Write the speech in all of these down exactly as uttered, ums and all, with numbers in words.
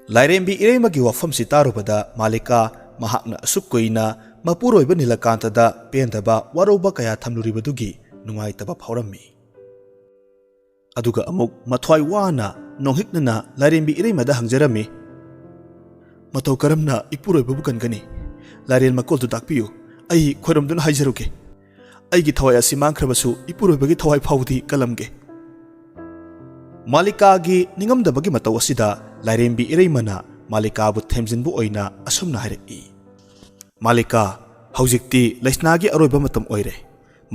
ꯂꯥꯏꯔꯦꯝꯕꯤ ꯏꯔꯩꯃꯒꯤ ꯋꯥꯐꯝꯁꯤ ꯇꯥꯔꯨꯕꯗ ꯃꯥꯂꯤꯀꯥ ꯃꯍꯥꯛꯅ ꯑꯁꯨꯛ ꯀꯨꯏꯅ ꯃꯄꯨꯔꯣꯏꯕ ꯅꯤꯂꯀꯥꯟꯇꯗ ꯄꯦꯟꯗꯕ ꯋꯥꯔꯧꯕ ꯀꯌꯥ ꯊꯝꯂꯨꯔꯤꯕꯗꯨꯒꯤ ꯅꯨꯡꯉꯥꯏꯇꯕ ꯐꯥꯎꯔꯝꯃꯤ꯫ ꯑꯗꯨꯒ ꯑꯃꯨꯛ ꯃꯊ꯭ꯋꯥꯏ ꯋꯥꯅ ꯅꯣꯡꯍꯤꯛꯅꯅ ꯂꯥꯏꯔꯦꯝꯕꯤ ꯏꯔꯩꯃꯗ ꯍꯪꯖꯔꯝꯃꯤ, "ꯃꯇꯧ ꯀꯔꯝꯅ ꯏꯄꯨꯔꯣꯏꯕꯕꯨ ꯀꯟꯒꯅꯤ? ꯂꯥꯏꯔꯦꯟ ꯃꯀꯣꯜꯗꯨ ꯇꯥꯛꯄꯤꯌꯨ, ꯑꯩ ꯈꯣꯏꯔꯝꯗꯨꯅ ꯍꯥꯏꯖꯔꯨꯒꯦ꯫ ꯑꯩꯒꯤ ꯊꯋꯥꯏ ꯑꯁꯤ ꯃꯥꯡꯈ꯭ꯔꯕꯁꯨ ꯏꯄꯨꯔꯣꯏꯕꯒꯤ ꯊꯋꯥꯏ ꯐꯥꯎꯕꯗꯤ ꯀꯜꯂꯝꯒꯦ꯫" ꯃꯥꯂꯤꯀꯥꯒꯤ ꯅꯤꯡꯉꯝꯗꯕꯒꯤ ꯃꯇꯧ ꯑꯁꯤꯗ ꯂꯥꯏꯔꯦꯝꯕꯤ ꯏꯔꯩꯃꯅ ꯃꯥꯂꯤꯀꯥꯕꯨ ꯊꯦꯝꯖꯤꯟꯕ ꯑꯣꯏꯅ ꯑꯁꯨꯝꯅ ꯍꯥꯏꯔꯛꯏ, "ꯃꯥꯂꯤꯀꯥ, ꯍꯧꯖꯤꯛꯇꯤ ꯂꯩꯁꯅꯥꯒꯤ ꯑꯔꯣꯏꯕ ꯃꯇꯝ ꯑꯣꯏꯔꯦ꯫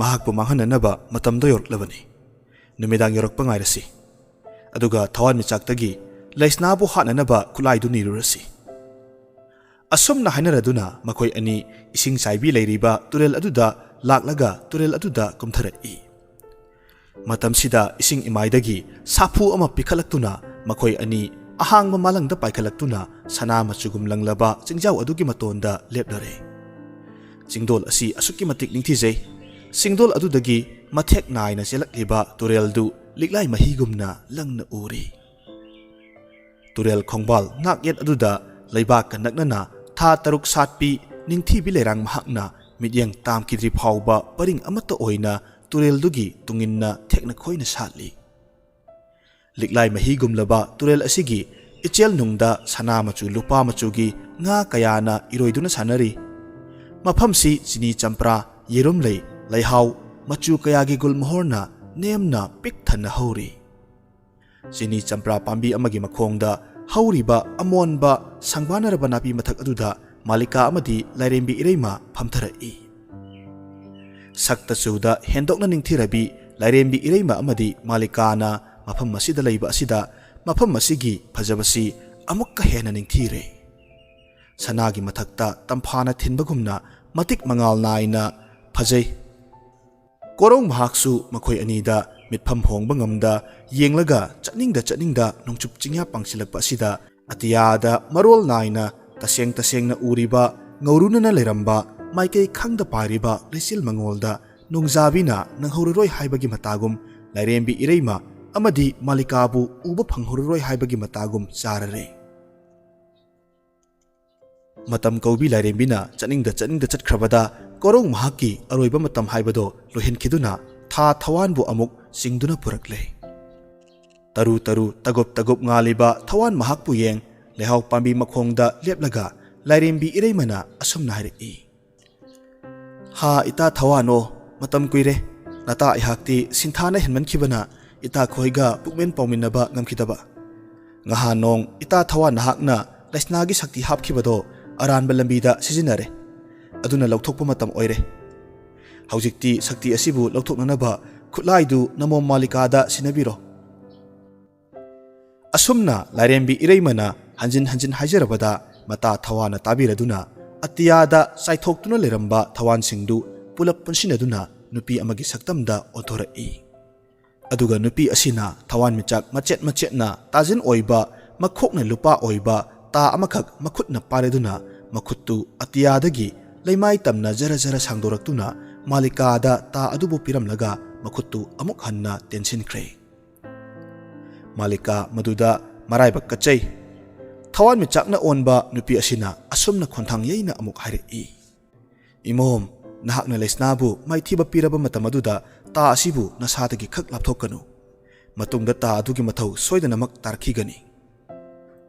ꯃꯍꯥꯛꯄꯨ ꯃꯥꯡꯍꯟꯅꯅꯕ ꯃꯇꯝꯗꯣ ꯌꯧꯔꯛꯂꯕꯅꯤ꯫ ꯅꯨꯃꯤꯗꯥꯡ ꯌꯧꯔꯛꯄ ꯉꯥꯏꯔꯁꯤ꯫ ꯑꯗꯨꯒ ꯊꯋꯥꯟꯃꯤꯆꯥꯛꯇꯒꯤ ꯂꯩꯁꯅꯥꯕꯨ ꯍꯥꯠꯅꯅꯕ ꯈꯨꯠꯂꯥꯏꯗꯨ ꯅꯤꯔꯨꯔꯁꯤ꯫" ꯑꯁꯨꯝꯅ ꯍꯥꯏꯅꯔꯗꯨꯅ ꯃꯈꯣꯏ ꯑꯅꯤ ꯏꯁꯤꯡ ꯆꯥꯏꯕꯤ ꯂꯩꯔꯤꯕ ꯇꯨꯔꯦꯜ ꯑꯗꯨꯗ ꯂꯥꯛꯂꯒ ꯇꯨꯔꯦꯜ ꯑꯗꯨꯗ ꯀꯨꯝꯊꯔꯛꯏ꯫ ꯃꯇꯝꯁꯤꯗ ꯏꯁꯤꯡ ꯏꯃꯥꯏꯗꯒꯤ ꯁꯥꯐꯨ ꯑꯃ ꯄꯤꯈꯠꯂꯛꯇꯨꯅ ꯃꯈꯣꯏ ꯑꯅꯤ ꯑꯍꯥꯡꯕ ꯃꯥꯂꯪꯗ ꯄꯥꯏꯈꯠꯂꯛꯇꯨꯅ ꯁꯅꯥ ꯃꯆꯨꯒꯨꯝ ꯂꯪꯂꯕ ꯆꯤꯡꯖꯥꯎ ꯑꯗꯨꯒꯤ ꯃꯇꯣꯟꯗ ꯂꯦꯞꯂꯔꯦ꯫ ꯆꯤꯡꯗꯣꯜ ꯑꯁꯤ ꯑꯁꯨꯛꯀꯤ ꯃꯇꯤꯛ ꯅꯤꯡꯊꯤꯖꯩ꯫ ꯆꯤꯡꯗꯣꯜ ꯑꯗꯨꯗꯒꯤ ꯃꯊꯦꯛ ꯅꯥꯏꯅ ꯆꯦꯜꯂꯛꯂꯤꯕ ꯇꯨꯔꯦꯜꯗꯨ ꯂꯤꯛꯂꯥꯏ ꯃꯍꯤꯒꯨꯝꯅ ꯂꯪꯅ ꯎꯔꯤ꯫ ꯇꯨꯔꯦꯜ ꯈꯣꯡꯕꯥꯜ ꯉꯥꯛ ꯌꯦꯠ ꯑꯗꯨꯗ ꯂꯩꯕꯥꯛꯀ ꯅꯛꯅꯅ ꯊꯥ ꯇꯔꯨꯛ ꯁꯥꯠꯄꯤ ꯅꯤꯡꯊꯤꯕꯤ ꯂꯩꯔꯥꯡ ꯃꯍꯥꯛꯅ ꯃꯤꯠꯌꯦꯡ ꯇꯥꯝꯈꯤꯗ꯭ꯔꯤ ꯐꯥꯎꯕ ꯄꯔꯤꯡ ꯑꯃꯠꯇ ꯑꯣꯏꯅ ꯇꯨꯔꯦꯜꯗꯨꯒꯤ ꯇꯨꯡꯏꯟꯅ ꯊꯦꯛꯅ ꯈꯣꯏꯅ ꯁꯥꯠꯂꯤ꯫ ꯂꯤꯛꯂꯥꯏ ꯃꯍꯤꯒꯨꯝꯂꯕ ꯇꯨꯔꯦꯜ ꯑꯁꯤꯒꯤ ꯏꯆꯦꯜ ꯅꯨꯡꯗ ꯁꯅꯥ ꯃꯆꯨ ꯂꯨꯄꯥ ꯃꯆꯨꯒꯤ ꯉꯥ ꯀꯌꯥꯅ ꯏꯔꯣꯏꯗꯨꯅ ꯁꯥꯟꯅꯔꯤ꯫ ꯃꯐꯝꯁꯤ ꯆꯤꯅꯤ ꯆꯝꯄ꯭ꯔꯥ, ꯌꯦꯔꯨꯝ ꯂꯩ, ꯂꯩꯍꯥꯎ ꯃꯆꯨ ꯀꯌꯥꯒꯤ ꯒꯨꯜꯃꯣꯍꯣꯔꯅ ꯅꯦꯝꯅ ꯄꯤꯛ ꯊꯟꯅ ꯍꯧꯔꯤ꯫ ꯆꯤꯅꯤ ꯆꯝꯄ꯭ꯔꯥ ꯄꯥꯝꯕꯤ ꯑꯃꯒꯤ ꯃꯈꯣꯡꯗ ꯍꯧꯔꯤꯕ ꯑꯃꯣꯟꯕ ꯁꯪꯕꯥꯅꯔꯕ ꯅꯥꯄꯤ ꯃꯊꯛ ꯑꯗꯨꯗ ꯃꯥꯂꯤꯀꯥ ꯑꯃꯗꯤ ꯂꯥꯏꯔꯦꯝꯕꯤ ꯏꯔꯩꯃ ꯐꯝꯊꯔꯛꯏ꯫ ꯁꯛꯇ ꯆꯨꯗ ꯍꯦꯟꯗꯣꯛꯅ ꯅꯤꯡꯊꯤꯔꯕꯤ ꯂꯥꯏꯔꯦꯝꯕꯤ ꯏꯔꯩꯃ ꯑꯃꯗꯤ ꯃꯥꯂꯤꯀꯥꯅ ꯃꯐꯝ ꯑꯁꯤꯗ ꯂꯩꯕ ꯑꯁꯤꯗ ꯃꯐꯝ ꯑꯁꯤꯒꯤ ꯐꯖꯕꯁꯤ ꯑꯃꯨꯛꯀ ꯍꯦꯟꯅ ꯅꯤꯡꯊꯤꯔꯦ꯫ ꯁꯅꯥꯒꯤ ꯃꯊꯛꯇ ꯇꯝꯐꯥꯅ ꯊꯤꯟꯕꯒꯨꯝꯅ ꯃꯇꯤꯛ ꯃꯉꯥꯜ ꯅꯥꯏꯅ ꯐꯖꯩ꯫ ꯀꯣꯔꯧ ꯃꯍꯥꯛꯁꯨ ꯃꯈꯣꯏ ꯑꯅꯤꯗ ꯃꯤꯠꯐꯝ ꯍꯣꯡꯕ ꯉꯝꯗ ꯌꯦꯡꯂꯒ ꯆꯠꯅꯤꯡꯗ ꯆꯠꯅꯤꯡꯗ ꯅꯣꯡꯆꯨꯞ ꯆꯤꯡꯌꯥ ꯄꯥꯡꯁꯤꯜꯂꯛꯄ ꯑꯁꯤꯗ ꯑꯇꯤꯌꯥꯗ ꯃꯔꯣꯜ ꯅꯥꯏꯅ ꯇꯁꯦꯡ ꯇꯁꯦꯡꯅ ꯎꯔꯤꯕ ꯉꯧꯔꯨꯅꯅ ꯂꯩꯔꯝꯕ ꯃꯥꯏꯀꯩ ꯈꯪꯗ ꯄꯥꯏꯔꯤꯕ ꯂꯩꯆꯤꯜ ꯃꯉꯣꯜꯗ ꯅꯣꯡꯖꯥꯕꯤꯅ ꯅꯪꯍꯧꯔꯔꯣꯏ ꯍꯥꯏꯕꯒꯤ ꯃꯇꯥꯒꯨꯝ ꯂꯥꯏꯔꯦꯝꯕꯤ ꯏꯔꯩꯃ ꯑꯃꯗꯤ ꯃꯥꯂꯤꯀꯥꯕꯨ ꯎꯕ ꯐꯪꯍꯧꯔꯔꯣꯏ ꯍꯥꯏꯕꯒꯤ ꯃꯇꯥꯒꯨꯝ ꯆꯥꯔꯔꯦ꯫ ꯃꯇꯝ ꯀꯧꯕꯤ ꯂꯥꯏꯔꯦꯝꯕꯤꯅ ꯆꯠꯅꯤꯡꯗ ꯆꯠꯅꯤꯡꯗ ꯆꯠꯈ꯭ꯔꯕꯗ ꯀꯣꯔꯣꯡ ꯃꯍꯥꯛꯀꯤ ꯑꯔꯣꯏꯕ ꯃꯇꯝ ꯍꯥꯏꯕꯗꯣ ꯂꯣꯏꯍꯟꯈꯤꯗꯨꯅ ꯊꯥ ꯊꯋꯥꯟꯕꯨ ꯑꯃꯨꯛ ꯆꯤꯡꯗꯨꯅ ꯄꯨꯔꯛꯂꯦ꯫ ꯇꯔꯨ ꯇꯔꯨ ꯇꯒꯨꯞ ꯇꯒꯨꯞ ꯉꯥꯜꯂꯤꯕ ꯊꯋꯥꯟ ꯃꯍꯥꯛꯄꯨ ꯌꯦꯡ ꯂꯩꯍꯥꯎ ꯄꯥꯝꯕꯤ ꯃꯈꯣꯡꯗ ꯂꯦꯞꯂꯒ ꯂꯥꯏꯔꯦꯝꯕꯤ ꯏꯔꯩꯃꯅ ꯑꯁꯨꯝꯅ ꯍꯥꯏꯔꯛꯏ, "ꯍꯥ, ꯏꯇꯥ ꯊꯋꯥꯟ ꯑꯣ, ꯃꯇꯝ ꯀꯨꯏꯔꯦ꯫ ꯅꯇꯥ ꯑꯩꯍꯥꯛꯇꯤ ꯁꯤꯟꯊꯥꯅ ꯍꯦꯟꯃꯟꯈꯤꯕꯅ ꯏꯇꯥ ꯈꯣꯏꯒ ꯄꯨꯛꯃꯦꯟ ꯄꯥꯎꯃꯤꯟꯅꯕ ꯉꯝꯈꯤꯗꯕ꯫ ꯉꯍꯥꯟ ꯅꯣꯡ ꯏꯇꯥ ꯊꯋꯥꯟ ꯅꯍꯥꯛꯅ ꯂꯩꯁꯅꯥꯒꯤ ꯁꯛꯇꯤ ꯍꯥꯞꯈꯤꯕꯗꯣ ꯑꯔꯥꯟꯕ ꯂꯝꯕꯤꯗ ꯁꯤꯖꯤꯟꯅꯔꯦ꯫ ꯑꯗꯨꯅ ꯂꯧꯊꯣꯛꯄ ꯃꯇꯝ ꯑꯣꯏꯔꯦ꯫ ꯍꯧꯖꯤꯛꯇꯤ ꯁꯛꯇꯤ ꯑꯁꯤꯕꯨ ꯂꯧꯊꯣꯛꯅꯅꯕ ꯈꯨꯠꯂꯥꯏꯗꯨ ꯅꯃꯣꯝ ꯃꯥꯂꯤꯀꯥꯗ ꯁꯤꯟꯅꯕꯤꯔꯣ꯫" ꯑꯁꯨꯝꯅ ꯂꯥꯏꯔꯦꯝꯕꯤ ꯏꯔꯩꯃꯅ ꯍꯟꯖꯤꯟ ꯍꯟꯖꯤꯟ ꯍꯥꯏꯖꯔꯕꯗ ꯃꯇꯥ ꯊꯋꯥꯟꯅ ꯇꯥꯕꯤꯔꯗꯨꯅ ꯑꯇꯤꯌꯥꯗ ꯆꯥꯏꯊꯣꯛꯇꯨꯅ ꯂꯩꯔꯝꯕ ꯊꯋꯥꯟꯁꯤꯡꯗꯨ ꯄꯨꯂꯞ ꯄꯨꯟꯁꯤꯟꯅꯗꯨꯅ ꯅꯨꯄꯤ ꯑꯃꯒꯤ ꯁꯛꯇꯝꯗ ꯑꯣꯟꯊꯣꯔꯛꯏ꯫ ꯑꯗꯨꯒ ꯅꯨꯄꯤ ꯑꯁꯤꯅ ꯊꯋꯥꯟꯃꯤꯆꯥꯛ ꯃꯆꯦꯠ ꯃꯆꯦꯠꯅ ꯇꯥꯖꯤꯟ ꯑꯣꯏꯕ, ꯃꯈꯣꯛꯅ ꯂꯨꯄꯥ ꯑꯣꯏꯕ ꯇꯥ ꯑꯃꯈꯛ ꯃꯈꯨꯠꯅ ꯄꯥꯏꯔꯗꯨꯅ ꯃꯈꯨꯠꯇꯨ ꯑꯇꯤꯌꯥꯗꯒꯤ ꯂꯩꯃꯥꯏ ꯇꯝꯅ ꯖꯔ ꯖꯔ ꯁꯥꯡꯗꯣꯔꯛꯇꯨꯅ ꯃꯥꯂꯤꯀꯥꯗ ꯇꯥ ꯑꯗꯨꯕꯨ ꯄꯤꯔꯝꯂꯒ ꯃꯈꯨꯠꯇꯨ ꯑꯃꯨꯛ ꯍꯟꯅ ꯇꯦꯟꯁꯤꯟꯈ꯭ꯔꯦ꯫ ꯃꯥꯂꯤꯀꯥ ꯃꯗꯨꯗ ꯃꯔꯥꯏꯕꯛ ꯀꯠꯆꯩ꯫ ꯊꯋꯥꯟꯃꯤꯆꯥꯛꯅ ꯑꯣꯟꯕ ꯅꯨꯄꯤ ꯑꯁꯤꯅ ꯑꯁꯨꯝꯅ ꯈꯣꯟꯊꯥꯡ ꯌꯩꯅ ꯑꯃꯨꯛ ꯍꯥꯏꯔꯛꯏ, "ꯏꯃꯣꯝ, ꯅꯍꯥꯛꯅ ꯂꯩꯁꯅꯥꯕꯨ ꯃꯥꯏꯊꯤꯕ ꯄꯤꯔꯕ ꯃꯇꯝ ꯑꯗꯨꯗ ꯇꯥ ꯑꯁꯤꯕꯨ ꯅꯁꯥꯗꯒꯤ ꯈꯛ ꯂꯥꯞꯊꯣꯛꯀꯅꯨ꯫ ꯃꯇꯨꯡꯗ ꯇꯥ ꯑꯗꯨꯒꯤ ꯃꯊꯧ ꯁꯣꯏꯗꯅꯃꯛ ꯇꯥꯔꯛꯈꯤꯒꯅꯤ꯫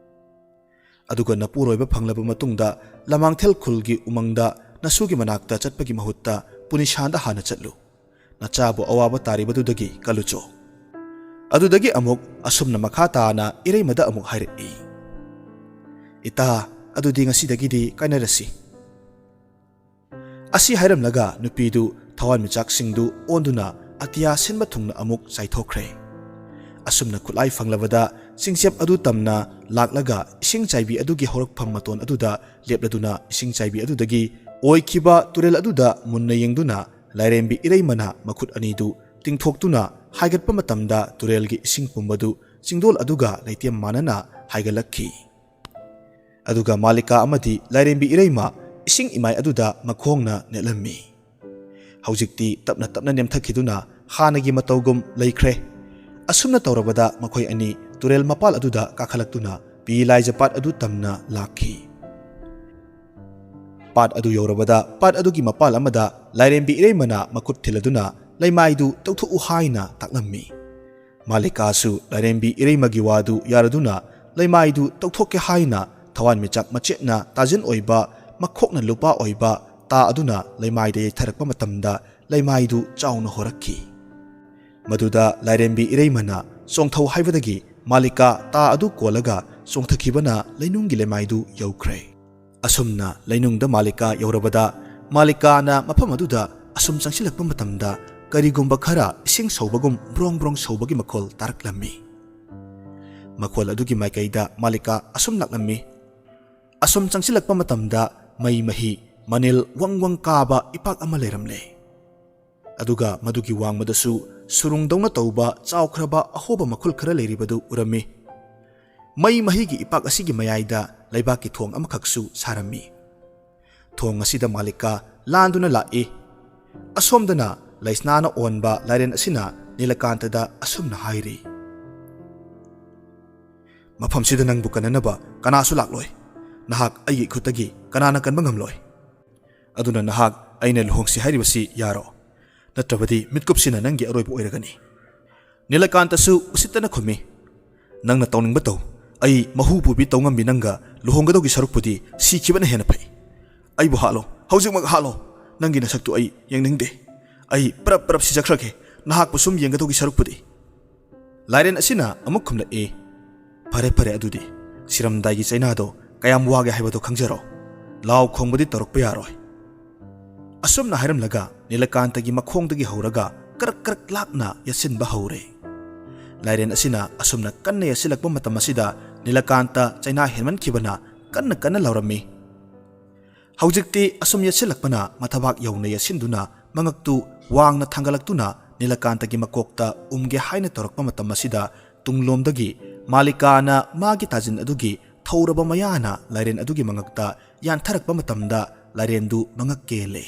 ꯑꯗꯨꯒ ꯅꯄꯨꯔꯣꯏꯕ ꯐꯪꯂꯕ ꯃꯇꯨꯡꯗ ꯂꯃꯥꯡꯊꯦꯜ ꯈꯨꯜꯒꯤ ꯎꯃꯪꯗ ꯅꯁꯨꯒꯤ ꯃꯅꯥꯛꯇ ꯆꯠꯄꯒꯤ ꯃꯍꯨꯠꯇ ꯄꯨꯅꯤꯁꯥꯟꯗ ꯍꯥꯟꯅ ꯆꯠꯂꯨ꯫ ꯅꯆꯥꯕꯨ ꯑꯋꯥꯕ ꯇꯥꯔꯤꯕꯗꯨꯗꯒꯤ ꯀꯜꯂꯨꯆꯣ꯫" ꯑꯗꯨꯗꯒꯤ ꯑꯃꯨꯛ ꯑꯁꯨꯝꯅ ꯃꯈꯥ ꯇꯥꯅ ꯏꯔꯩꯃꯗ ꯑꯃꯨꯛ ꯍꯥꯏꯔꯛꯏ, "ꯏꯇꯥ, ꯑꯗꯨꯗꯤ ꯉꯁꯤꯗꯒꯤꯗꯤ ꯀꯥꯏꯅꯔꯁꯤ꯫" ꯑꯁꯤ ꯍꯥꯏꯔꯝꯂꯒ ꯅꯨꯄꯤꯗꯨ ꯊꯋꯥꯟꯃꯤꯆꯥꯛꯁꯤꯡꯗꯨ ꯑꯣꯟꯗꯨꯅ ꯑꯇꯤꯌꯥ ꯁꯤꯟꯕ ꯊꯨꯡꯅ ꯑꯃꯨꯛ ꯆꯥꯏꯊꯣꯛꯈ꯭ꯔꯦ꯫ ꯑꯁꯨꯝꯅ ꯈꯨꯠꯂꯥꯏ ꯐꯪꯂꯕꯗ ꯆꯤꯡꯆꯦꯞ ꯑꯗꯨ ꯇꯝꯅ ꯂꯥꯛꯂꯒ ꯏꯁꯤꯡ ꯆꯥꯏꯕꯤ ꯑꯗꯨꯒꯤ ꯍꯧꯔꯛꯐꯝ ꯃꯇꯣꯟ ꯑꯗꯨꯗ ꯂꯦꯞꯂꯗꯨꯅ ꯏꯁꯤꯡ ꯆꯥꯏꯕꯤ ꯑꯗꯨꯗꯒꯤ ꯑꯣꯏꯈꯤꯕ ꯇꯨꯔꯦꯜ ꯑꯗꯨꯗ ꯃꯨꯟꯅ ꯌꯦꯡꯗꯨꯅ ꯂꯥꯏꯔꯦꯝꯕꯤ ꯏꯔꯩꯃꯅ ꯃꯈꯨꯠ ꯑꯅꯤꯗꯨ ꯇꯤꯡꯊꯣꯛꯇꯨꯅ ꯍꯥꯏꯒꯠꯄ ꯃꯇꯝꯗ ꯇꯨꯔꯦꯜꯒꯤ ꯏꯁꯤꯡ ꯄꯨꯝꯕꯗꯨ ꯆꯤꯡꯗꯣꯜ ꯑꯗꯨꯒ ꯂꯩꯇꯦꯝ ꯃꯥꯟꯅꯅ ꯍꯥꯏꯒꯠꯂꯛꯈꯤ꯫ ꯑꯗꯨꯒ ꯃꯥꯂꯤꯀꯥ ꯑꯃꯗꯤ ꯂꯥꯏꯔꯦꯝꯕꯤ ꯏꯔꯩꯃ ꯏꯁꯤꯡ ꯏꯃꯥꯏ ꯑꯗꯨꯗ ꯃꯈꯣꯡꯅ ꯅꯦꯠꯂꯝꯃꯤ꯫ ꯍꯧꯖꯤꯛꯇꯤ ꯇꯞꯅ ꯇꯞꯅ ꯅꯦꯝꯊꯈꯤꯗꯨꯅ ꯍꯥꯟꯅꯒꯤ ꯃꯇꯧꯒꯨꯝ ꯂꯩꯈ꯭ꯔꯦ꯫ ꯑꯁꯨꯝꯅ ꯇꯧꯔꯕꯗ ꯃꯈꯣꯏ ꯑꯅꯤ ꯇꯨꯔꯦꯜ ꯃꯄꯥꯜ ꯑꯗꯨꯗ ꯀꯥꯈꯠꯂꯛꯇꯨꯅ ꯄꯤ ꯂꯥꯏꯖꯄꯥꯠ ꯑꯗꯨ ꯇꯝꯅ ꯂꯥꯛꯈꯤ꯫ ꯄꯥꯠ ꯑꯗꯨ ꯌꯧꯔꯕꯗ ꯄꯥꯠ ꯑꯗꯨꯒꯤ ꯃꯄꯥꯜ ꯑꯃꯗ ꯂꯥꯏꯔꯦꯝꯕꯤ ꯏꯔꯩꯃꯅ ꯃꯈꯨꯠ ꯊꯤꯜꯂꯗꯨꯅ ꯂꯩꯃꯥꯏꯗꯨ ꯇꯧꯊꯣꯛꯎ ꯍꯥꯏꯅ ꯇꯥꯛꯂꯝꯃꯤ꯫ ꯃꯥꯂꯤꯀꯥꯁꯨ ꯂꯥꯏꯔꯦꯝꯕꯤ ꯏꯔꯩꯃꯒꯤ ꯋꯥꯗꯨ ꯌꯥꯔꯗꯨꯅ ꯂꯩꯃꯥꯏꯗꯨ ꯇꯧꯊꯣꯛꯀꯦ ꯍꯥꯏꯅ ꯊꯋꯥꯟꯃꯤꯆꯥꯛ ꯃꯆꯦꯠꯅ ꯇꯥꯖꯤꯟ ꯑꯣꯏꯕ, ꯃꯈꯣꯛꯅ ꯂꯨꯄꯥ ꯑꯣꯏꯕ ꯇꯥ ꯑꯗꯨꯅ ꯂꯩꯃꯥꯏꯗ ꯌꯩꯊꯔꯛꯄ ꯃꯇꯝꯗ ꯂꯩꯃꯥꯏꯗꯨ ꯆꯥꯎꯅ ꯍꯣꯔꯛꯈꯤ꯫ ꯃꯗꯨꯗ ꯂꯥꯏꯔꯦꯝꯕꯤ ꯏꯔꯩꯃꯅ ꯆꯣꯡꯊꯧ ꯍꯥꯏꯕꯗꯒꯤ ꯃꯥꯂꯤꯀꯥ ꯇꯥ ꯑꯗꯨ ꯀꯣꯜꯂꯒ ꯆꯣꯡꯊꯈꯤꯕꯅ ꯂꯩꯅꯨꯡꯒꯤ ꯂꯩꯃꯥꯏꯗꯨ ꯌꯧꯈ꯭ꯔꯦ꯫ ꯑꯁꯨꯝꯅ ꯂꯩꯅꯨꯡꯗ ꯃꯥꯂꯤꯀꯥ ꯌꯧꯔꯕꯗ ꯃꯥꯂꯤꯀꯥꯅ ꯃꯐꯝ ꯑꯗꯨꯗ ꯑꯁꯨꯝ ꯆꯪꯁꯤꯜꯂꯛꯄ ꯃꯇꯝꯗ ꯀꯔꯤꯒꯨꯝꯕ ꯈꯔ ꯏꯁꯤꯡ ꯁꯧꯕꯒꯨꯝ ꯕ꯭ꯔꯣꯡ ꯕ꯭ꯔꯣꯡ ꯁꯧꯕꯒꯤ ꯃꯈꯣꯜ ꯇꯥꯔꯛꯂꯝꯃꯤ꯫ ꯃꯈꯣꯜ ꯑꯗꯨꯒꯤ ꯃꯥꯏꯀꯩꯗ ꯃꯥꯂꯤꯀꯥ ꯑꯁꯨꯝ ꯂꯥꯛꯂꯝꯃꯤ꯫ ꯑꯁꯨꯝ ꯆꯪꯁꯤꯜꯂꯛꯄ ꯃꯇꯝꯗ ꯃꯩ ꯃꯍꯤ ꯃꯅꯤꯜ ꯋꯪ ꯋꯪ ꯀꯥꯕ ꯏꯄꯥꯛ ꯑꯃ ꯂꯩꯔꯝꯂꯦ꯫ ꯑꯗꯨꯒ ꯃꯗꯨꯒꯤ ꯋꯥꯡꯃꯗꯁꯨ ꯁꯨꯔꯨꯡꯗꯧꯅ ꯇꯧꯕ ꯆꯥꯎꯈ꯭ꯔꯕ ꯑꯍꯣꯕ ꯃꯈꯨꯜ ꯈꯔ ꯂꯩꯔꯤꯕꯗꯨ ꯎꯔꯝꯃꯤ꯫ ꯃꯩ ꯃꯍꯤꯒꯤ ꯏꯄꯥꯛ ꯑꯁꯤꯒꯤ ꯃꯌꯥꯏꯗ ꯂꯩꯕꯥꯛꯀꯤ ꯊꯣꯡ ꯑꯃꯈꯛꯁꯨ ꯁꯥꯔꯝꯃꯤ꯫ ꯊꯣꯡ ꯑꯁꯤꯗ ꯃꯥꯂꯤꯀꯥ ꯂꯥꯟꯗꯨꯅ ꯂꯥꯛꯏ꯫ ꯑꯁꯣꯝꯗꯅ ꯂꯩꯁꯅꯥꯅ ꯑꯣꯟꯕ ꯂꯥꯏꯔꯦꯟ ꯑꯁꯤꯅ ꯅꯤꯂꯀꯥꯟꯇꯗ ꯑꯁꯨꯝꯅ ꯍꯥꯏꯔꯤ, "ꯃꯐꯝꯁꯤꯗ ꯅꯪꯕꯨ ꯀꯟꯅꯅꯕ ꯀꯅꯥꯁꯨ ꯂꯥꯛꯂꯣꯏ꯫ ꯅꯍꯥꯛ ꯑꯩꯒꯤ ꯏꯈꯨꯠꯇꯒꯤ ꯀꯅꯥꯅ ꯀꯟꯕ ꯉꯝꯂꯣꯏ꯫ ꯑꯗꯨꯅ ꯅꯍꯥꯛ ꯑꯩꯅ ꯂꯨꯍꯣꯡꯁꯤ ꯍꯥꯏꯔꯤꯕꯁꯤ ꯌꯥꯔꯣ꯫ ꯅꯠꯇ꯭ꯔꯕꯗꯤ ꯃꯤꯠꯀꯨꯞꯁꯤꯅ ꯅꯪꯒꯤ ꯑꯔꯣꯏꯕ ꯑꯣꯏꯔꯒꯅꯤ꯫" ꯅꯤꯂꯀꯥꯟꯇꯁꯨ ꯎꯁꯤꯠꯇꯅ ꯈꯨꯝꯃꯤ, "ꯅꯪꯅ ꯇꯧꯅꯤꯡꯕ ꯇꯧ꯫ ꯑꯩ ꯃꯍꯨ ꯄꯨꯕꯤ ꯇꯧꯉꯝꯕꯤ ꯅꯪꯒ ꯂꯨꯍꯣꯡꯒꯗꯧꯒꯤ ꯁꯔꯨꯛꯄꯨꯗꯤ ꯁꯤꯈꯤꯕꯅ ꯍꯦꯟꯅ ꯐꯩ꯫ ꯑꯩꯕꯨ ꯍꯥꯠꯂꯣ, ꯍꯧꯖꯤꯛꯃꯛ ꯍꯥꯠꯂꯣ꯫ ꯅꯪꯒꯤ ꯅꯁꯛꯇꯨ ꯑꯩ ꯌꯦꯡꯅꯤꯡꯗꯦ꯫ ꯑꯩ ꯄꯔꯞ ꯄꯔꯞ ꯁꯤꯖꯈ꯭ꯔꯒꯦ, ꯅꯍꯥꯛꯄꯨ ꯁꯨꯝ ꯌꯦꯡꯒꯗꯧꯒꯤ ꯁꯔꯨꯛꯄꯨꯗꯤ꯫" ꯂꯥꯏꯔꯦꯟ ꯑꯁꯤꯅ ꯑꯃꯨꯛ ꯈꯨꯝꯂꯛꯏ, "ꯐꯔꯦ, ꯐꯔꯦ, ꯑꯗꯨꯗꯤ ꯁꯤꯔꯝꯗꯥꯏꯒꯤ ꯆꯩꯅꯥꯗꯣ ꯀꯌꯥꯝ ꯋꯥꯒꯦ ꯍꯥꯏꯕꯗꯣ ꯈꯪꯖꯔꯣ꯫ ꯂꯥꯎ ꯈꯣꯡꯕꯗꯤ ꯇꯧꯔꯛꯄ ꯌꯥꯔꯣꯏ꯫" ꯑꯁꯨꯝꯅ ꯍꯥꯏꯔꯝꯂꯒ ꯅꯤꯂꯀꯥꯟꯇꯒꯤ ꯃꯈꯣꯡꯗꯒꯤ ꯍꯧꯔꯒ ꯀꯔꯛ ꯀꯔꯛ ꯂꯥꯛꯅ ꯌꯦꯠꯁꯤꯟꯕ ꯍꯧꯔꯦ꯫ ꯂꯥꯏꯔꯦꯟ ꯑꯁꯤꯅ ꯑꯁꯨꯝꯅ ꯀꯟꯅ ꯌꯦꯠꯁꯤꯜꯂꯛꯄ ꯃꯇꯝ ꯑꯁꯤꯗ ꯅꯤꯂꯀꯥꯟꯇ ꯆꯩꯅꯥ ꯍꯦꯟꯃꯟꯈꯤꯕꯅ ꯀꯟꯅ ꯀꯟꯅ ꯂꯥꯎꯔꯝꯃꯤ꯫ ꯍꯧꯖꯤꯛꯇꯤ ꯑꯁꯨꯝ ꯌꯦꯠꯁꯤꯜꯂꯛꯄꯅ ꯃꯊꯕꯥꯛ ꯌꯧꯅ ꯌꯦꯠꯁꯤꯟꯗꯨꯅ ꯃꯉꯛꯇꯨ ꯋꯥꯡꯅ ꯊꯥꯡꯒꯠꯂꯛꯇꯨꯅ ꯅꯤꯂꯀꯥꯟꯇꯒꯤ ꯃꯀꯣꯛꯇ ꯎꯝꯒꯦ ꯍꯥꯏꯅ ꯇꯧꯔꯛꯄ ꯃꯇꯝ ꯑꯁꯤꯗ ꯇꯨꯡꯂꯣꯝꯗꯒꯤ ꯃꯥꯂꯤꯀꯥꯅ ꯃꯥꯒꯤ ꯇꯥꯖꯤꯟ ꯑꯗꯨꯒꯤ ꯊꯧꯔꯕ ꯃꯌꯥꯅ ꯂꯥꯏꯔꯦꯟ ꯑꯗꯨꯒꯤ ꯃꯉꯛꯇ ꯌꯥꯟꯊꯔꯛꯄ ꯃꯇꯝꯗ ꯂꯥꯏꯔꯦꯟꯗꯨ ꯃꯉꯛ ꯀꯦꯜꯂꯦ꯫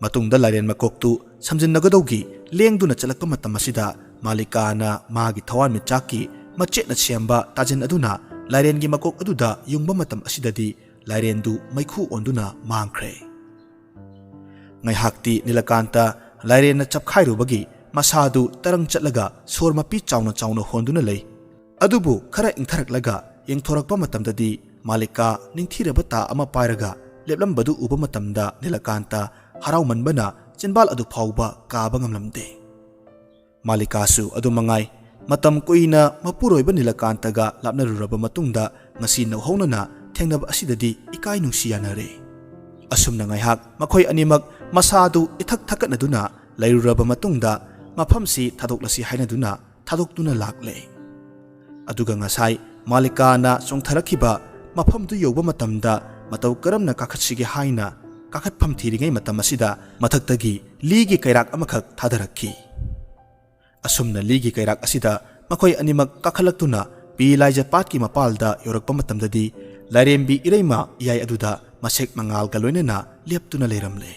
ꯃꯇꯨꯡꯗ ꯂꯥꯏꯔꯦꯟ ꯃꯀꯣꯛꯇꯨ ꯁꯝꯖꯤꯟꯅꯒꯗꯧꯒꯤ ꯂꯦꯡꯗꯨꯅ ꯆꯠꯂꯛꯄ ꯃꯇꯝ ꯑꯁꯤꯗ ꯃꯥꯂꯤꯀꯥꯅ ꯃꯥꯒꯤ ꯊꯋꯥꯟꯃꯤꯆꯥꯛꯀꯤ ꯃꯆꯦꯠꯅ ꯁꯦꯝꯕ ꯇꯥꯖꯤꯟ ꯑꯗꯨꯅ ꯂꯥꯏꯔꯦꯟꯒꯤ ꯃꯀꯣꯛ ꯑꯗꯨꯗ ꯌꯨꯡꯕ ꯃꯇꯝ ꯑꯁꯤꯗꯗꯤ ꯂꯥꯏꯔꯦꯟꯗꯨ ꯃꯩꯈꯨ ꯑꯣꯟꯗꯨꯅ ꯃꯥꯡꯈ꯭ꯔꯦ꯫ ꯉꯥꯏꯍꯥꯛꯇꯤ ꯅꯤꯂꯀꯥꯟꯇ ꯂꯥꯏꯔꯦꯟꯅ ꯆꯞꯈꯥꯏꯔꯨꯕꯒꯤ ꯃꯁꯥꯗꯨ ꯇꯔꯪ ꯆꯠꯂꯒ ꯁꯣꯔ ꯃꯄꯤ ꯆꯥꯎꯅ ꯆꯥꯎꯅ ꯍꯣꯟꯗꯨꯅ ꯂꯩ꯫ ꯑꯗꯨꯕꯨ ꯈꯔ ꯏꯪꯊꯔꯛꯂꯒ ꯌꯦꯡꯊꯣꯔꯛꯄ ꯃꯇꯝꯗꯗꯤ ꯃꯥꯂꯤꯀꯥ ꯅꯤꯡꯊꯤꯔꯕ ꯇꯥ ꯑꯃ ꯄꯥꯏꯔꯒ ꯂꯦꯞꯂꯝꯕꯗꯨ ꯎꯕ ꯃꯇꯝꯗ ꯅꯤꯂꯀꯥꯟꯇ ꯍꯔꯥꯎꯃꯟꯕꯅ ꯆꯤꯟꯕꯥꯜ ꯑꯗꯨ ꯐꯥꯎꯕ ꯀꯥꯕ ꯉꯝꯂꯝꯗꯦ꯫ ꯃꯥꯂꯤꯀꯥꯁꯨ ꯑꯗꯨ ꯃꯉꯥꯏ꯫ ꯃꯇꯝ ꯀꯨꯏꯅ ꯃꯄꯨꯔꯣꯏꯕ ꯅꯤꯂꯀꯥꯟꯇꯒ ꯂꯥꯞꯅꯔꯨꯔꯕ ꯃꯇꯨꯡꯗ ꯉꯁꯤ ꯅꯧꯍꯧꯅꯅ ꯊꯦꯡꯅꯕ ꯑꯁꯤꯗꯗꯤ ꯏꯀꯥꯏ ꯅꯨꯡꯁꯤ ꯌꯥꯅꯔꯦ꯫ ꯑꯁꯨꯝꯅ ꯉꯥꯏꯍꯥꯛ ꯃꯈꯣꯏ ꯑꯅꯤꯃꯛ ꯃꯁꯥꯗꯨ ꯏꯊꯛ ꯊꯛꯀꯠꯅꯗꯨꯅ ꯂꯩꯔꯨꯔꯕ ꯃꯇꯨꯡꯗ ꯃꯐꯝꯁꯤ ꯊꯥꯗꯣꯛꯂꯁꯤ ꯍꯥꯏꯅꯗꯨꯅ ꯊꯥꯗꯣꯛꯇꯨꯅ ꯂꯥꯛꯂꯦ꯫ ꯑꯗꯨꯒ ꯉꯁꯥꯏ ꯃꯥꯂꯤꯀꯥꯅ ꯆꯣꯡꯊꯔꯛꯈꯤꯕ ꯃꯐꯝꯗꯨ ꯌꯧꯕ ꯃꯇꯝꯗ ꯃꯇꯧ ꯀꯔꯝꯅ ꯀꯥꯈꯠꯁꯤꯒꯦ ꯍꯥꯏꯅ ꯀꯥꯈꯠꯐꯝ ꯊꯤꯔꯤꯉꯩ ꯃꯇꯝ ꯑꯁꯤꯗ ꯃꯊꯛꯇꯒꯤ ꯂꯤꯒꯤ ꯀꯩꯔꯥꯛ ꯑꯃꯈꯛ ꯊꯥꯗꯔꯛꯈꯤ꯫ ꯑꯁꯨꯝꯅ ꯂꯤꯒꯤ ꯀꯩꯔꯥꯛ ꯑꯁꯤꯗ ꯃꯈꯣꯏ ꯑꯅꯤꯃꯛ ꯀꯥꯈꯠꯂꯛꯇꯨꯅ ꯄꯤ ꯂꯥꯏꯖ ꯄꯥꯠꯀꯤ ꯃꯄꯥꯜꯗ ꯌꯧꯔꯛꯄ ꯃꯇꯝꯗꯗꯤ ꯂꯥꯏꯔꯦꯝꯕꯤ ꯏꯔꯩꯃ ꯏꯌꯥꯏ ꯑꯗꯨꯗ ꯃꯁꯦꯛ ꯃꯉꯥꯜꯒ ꯂꯣꯏꯅꯅ ꯂꯦꯞꯇꯨꯅ ꯂꯩꯔꯝꯂꯦ꯫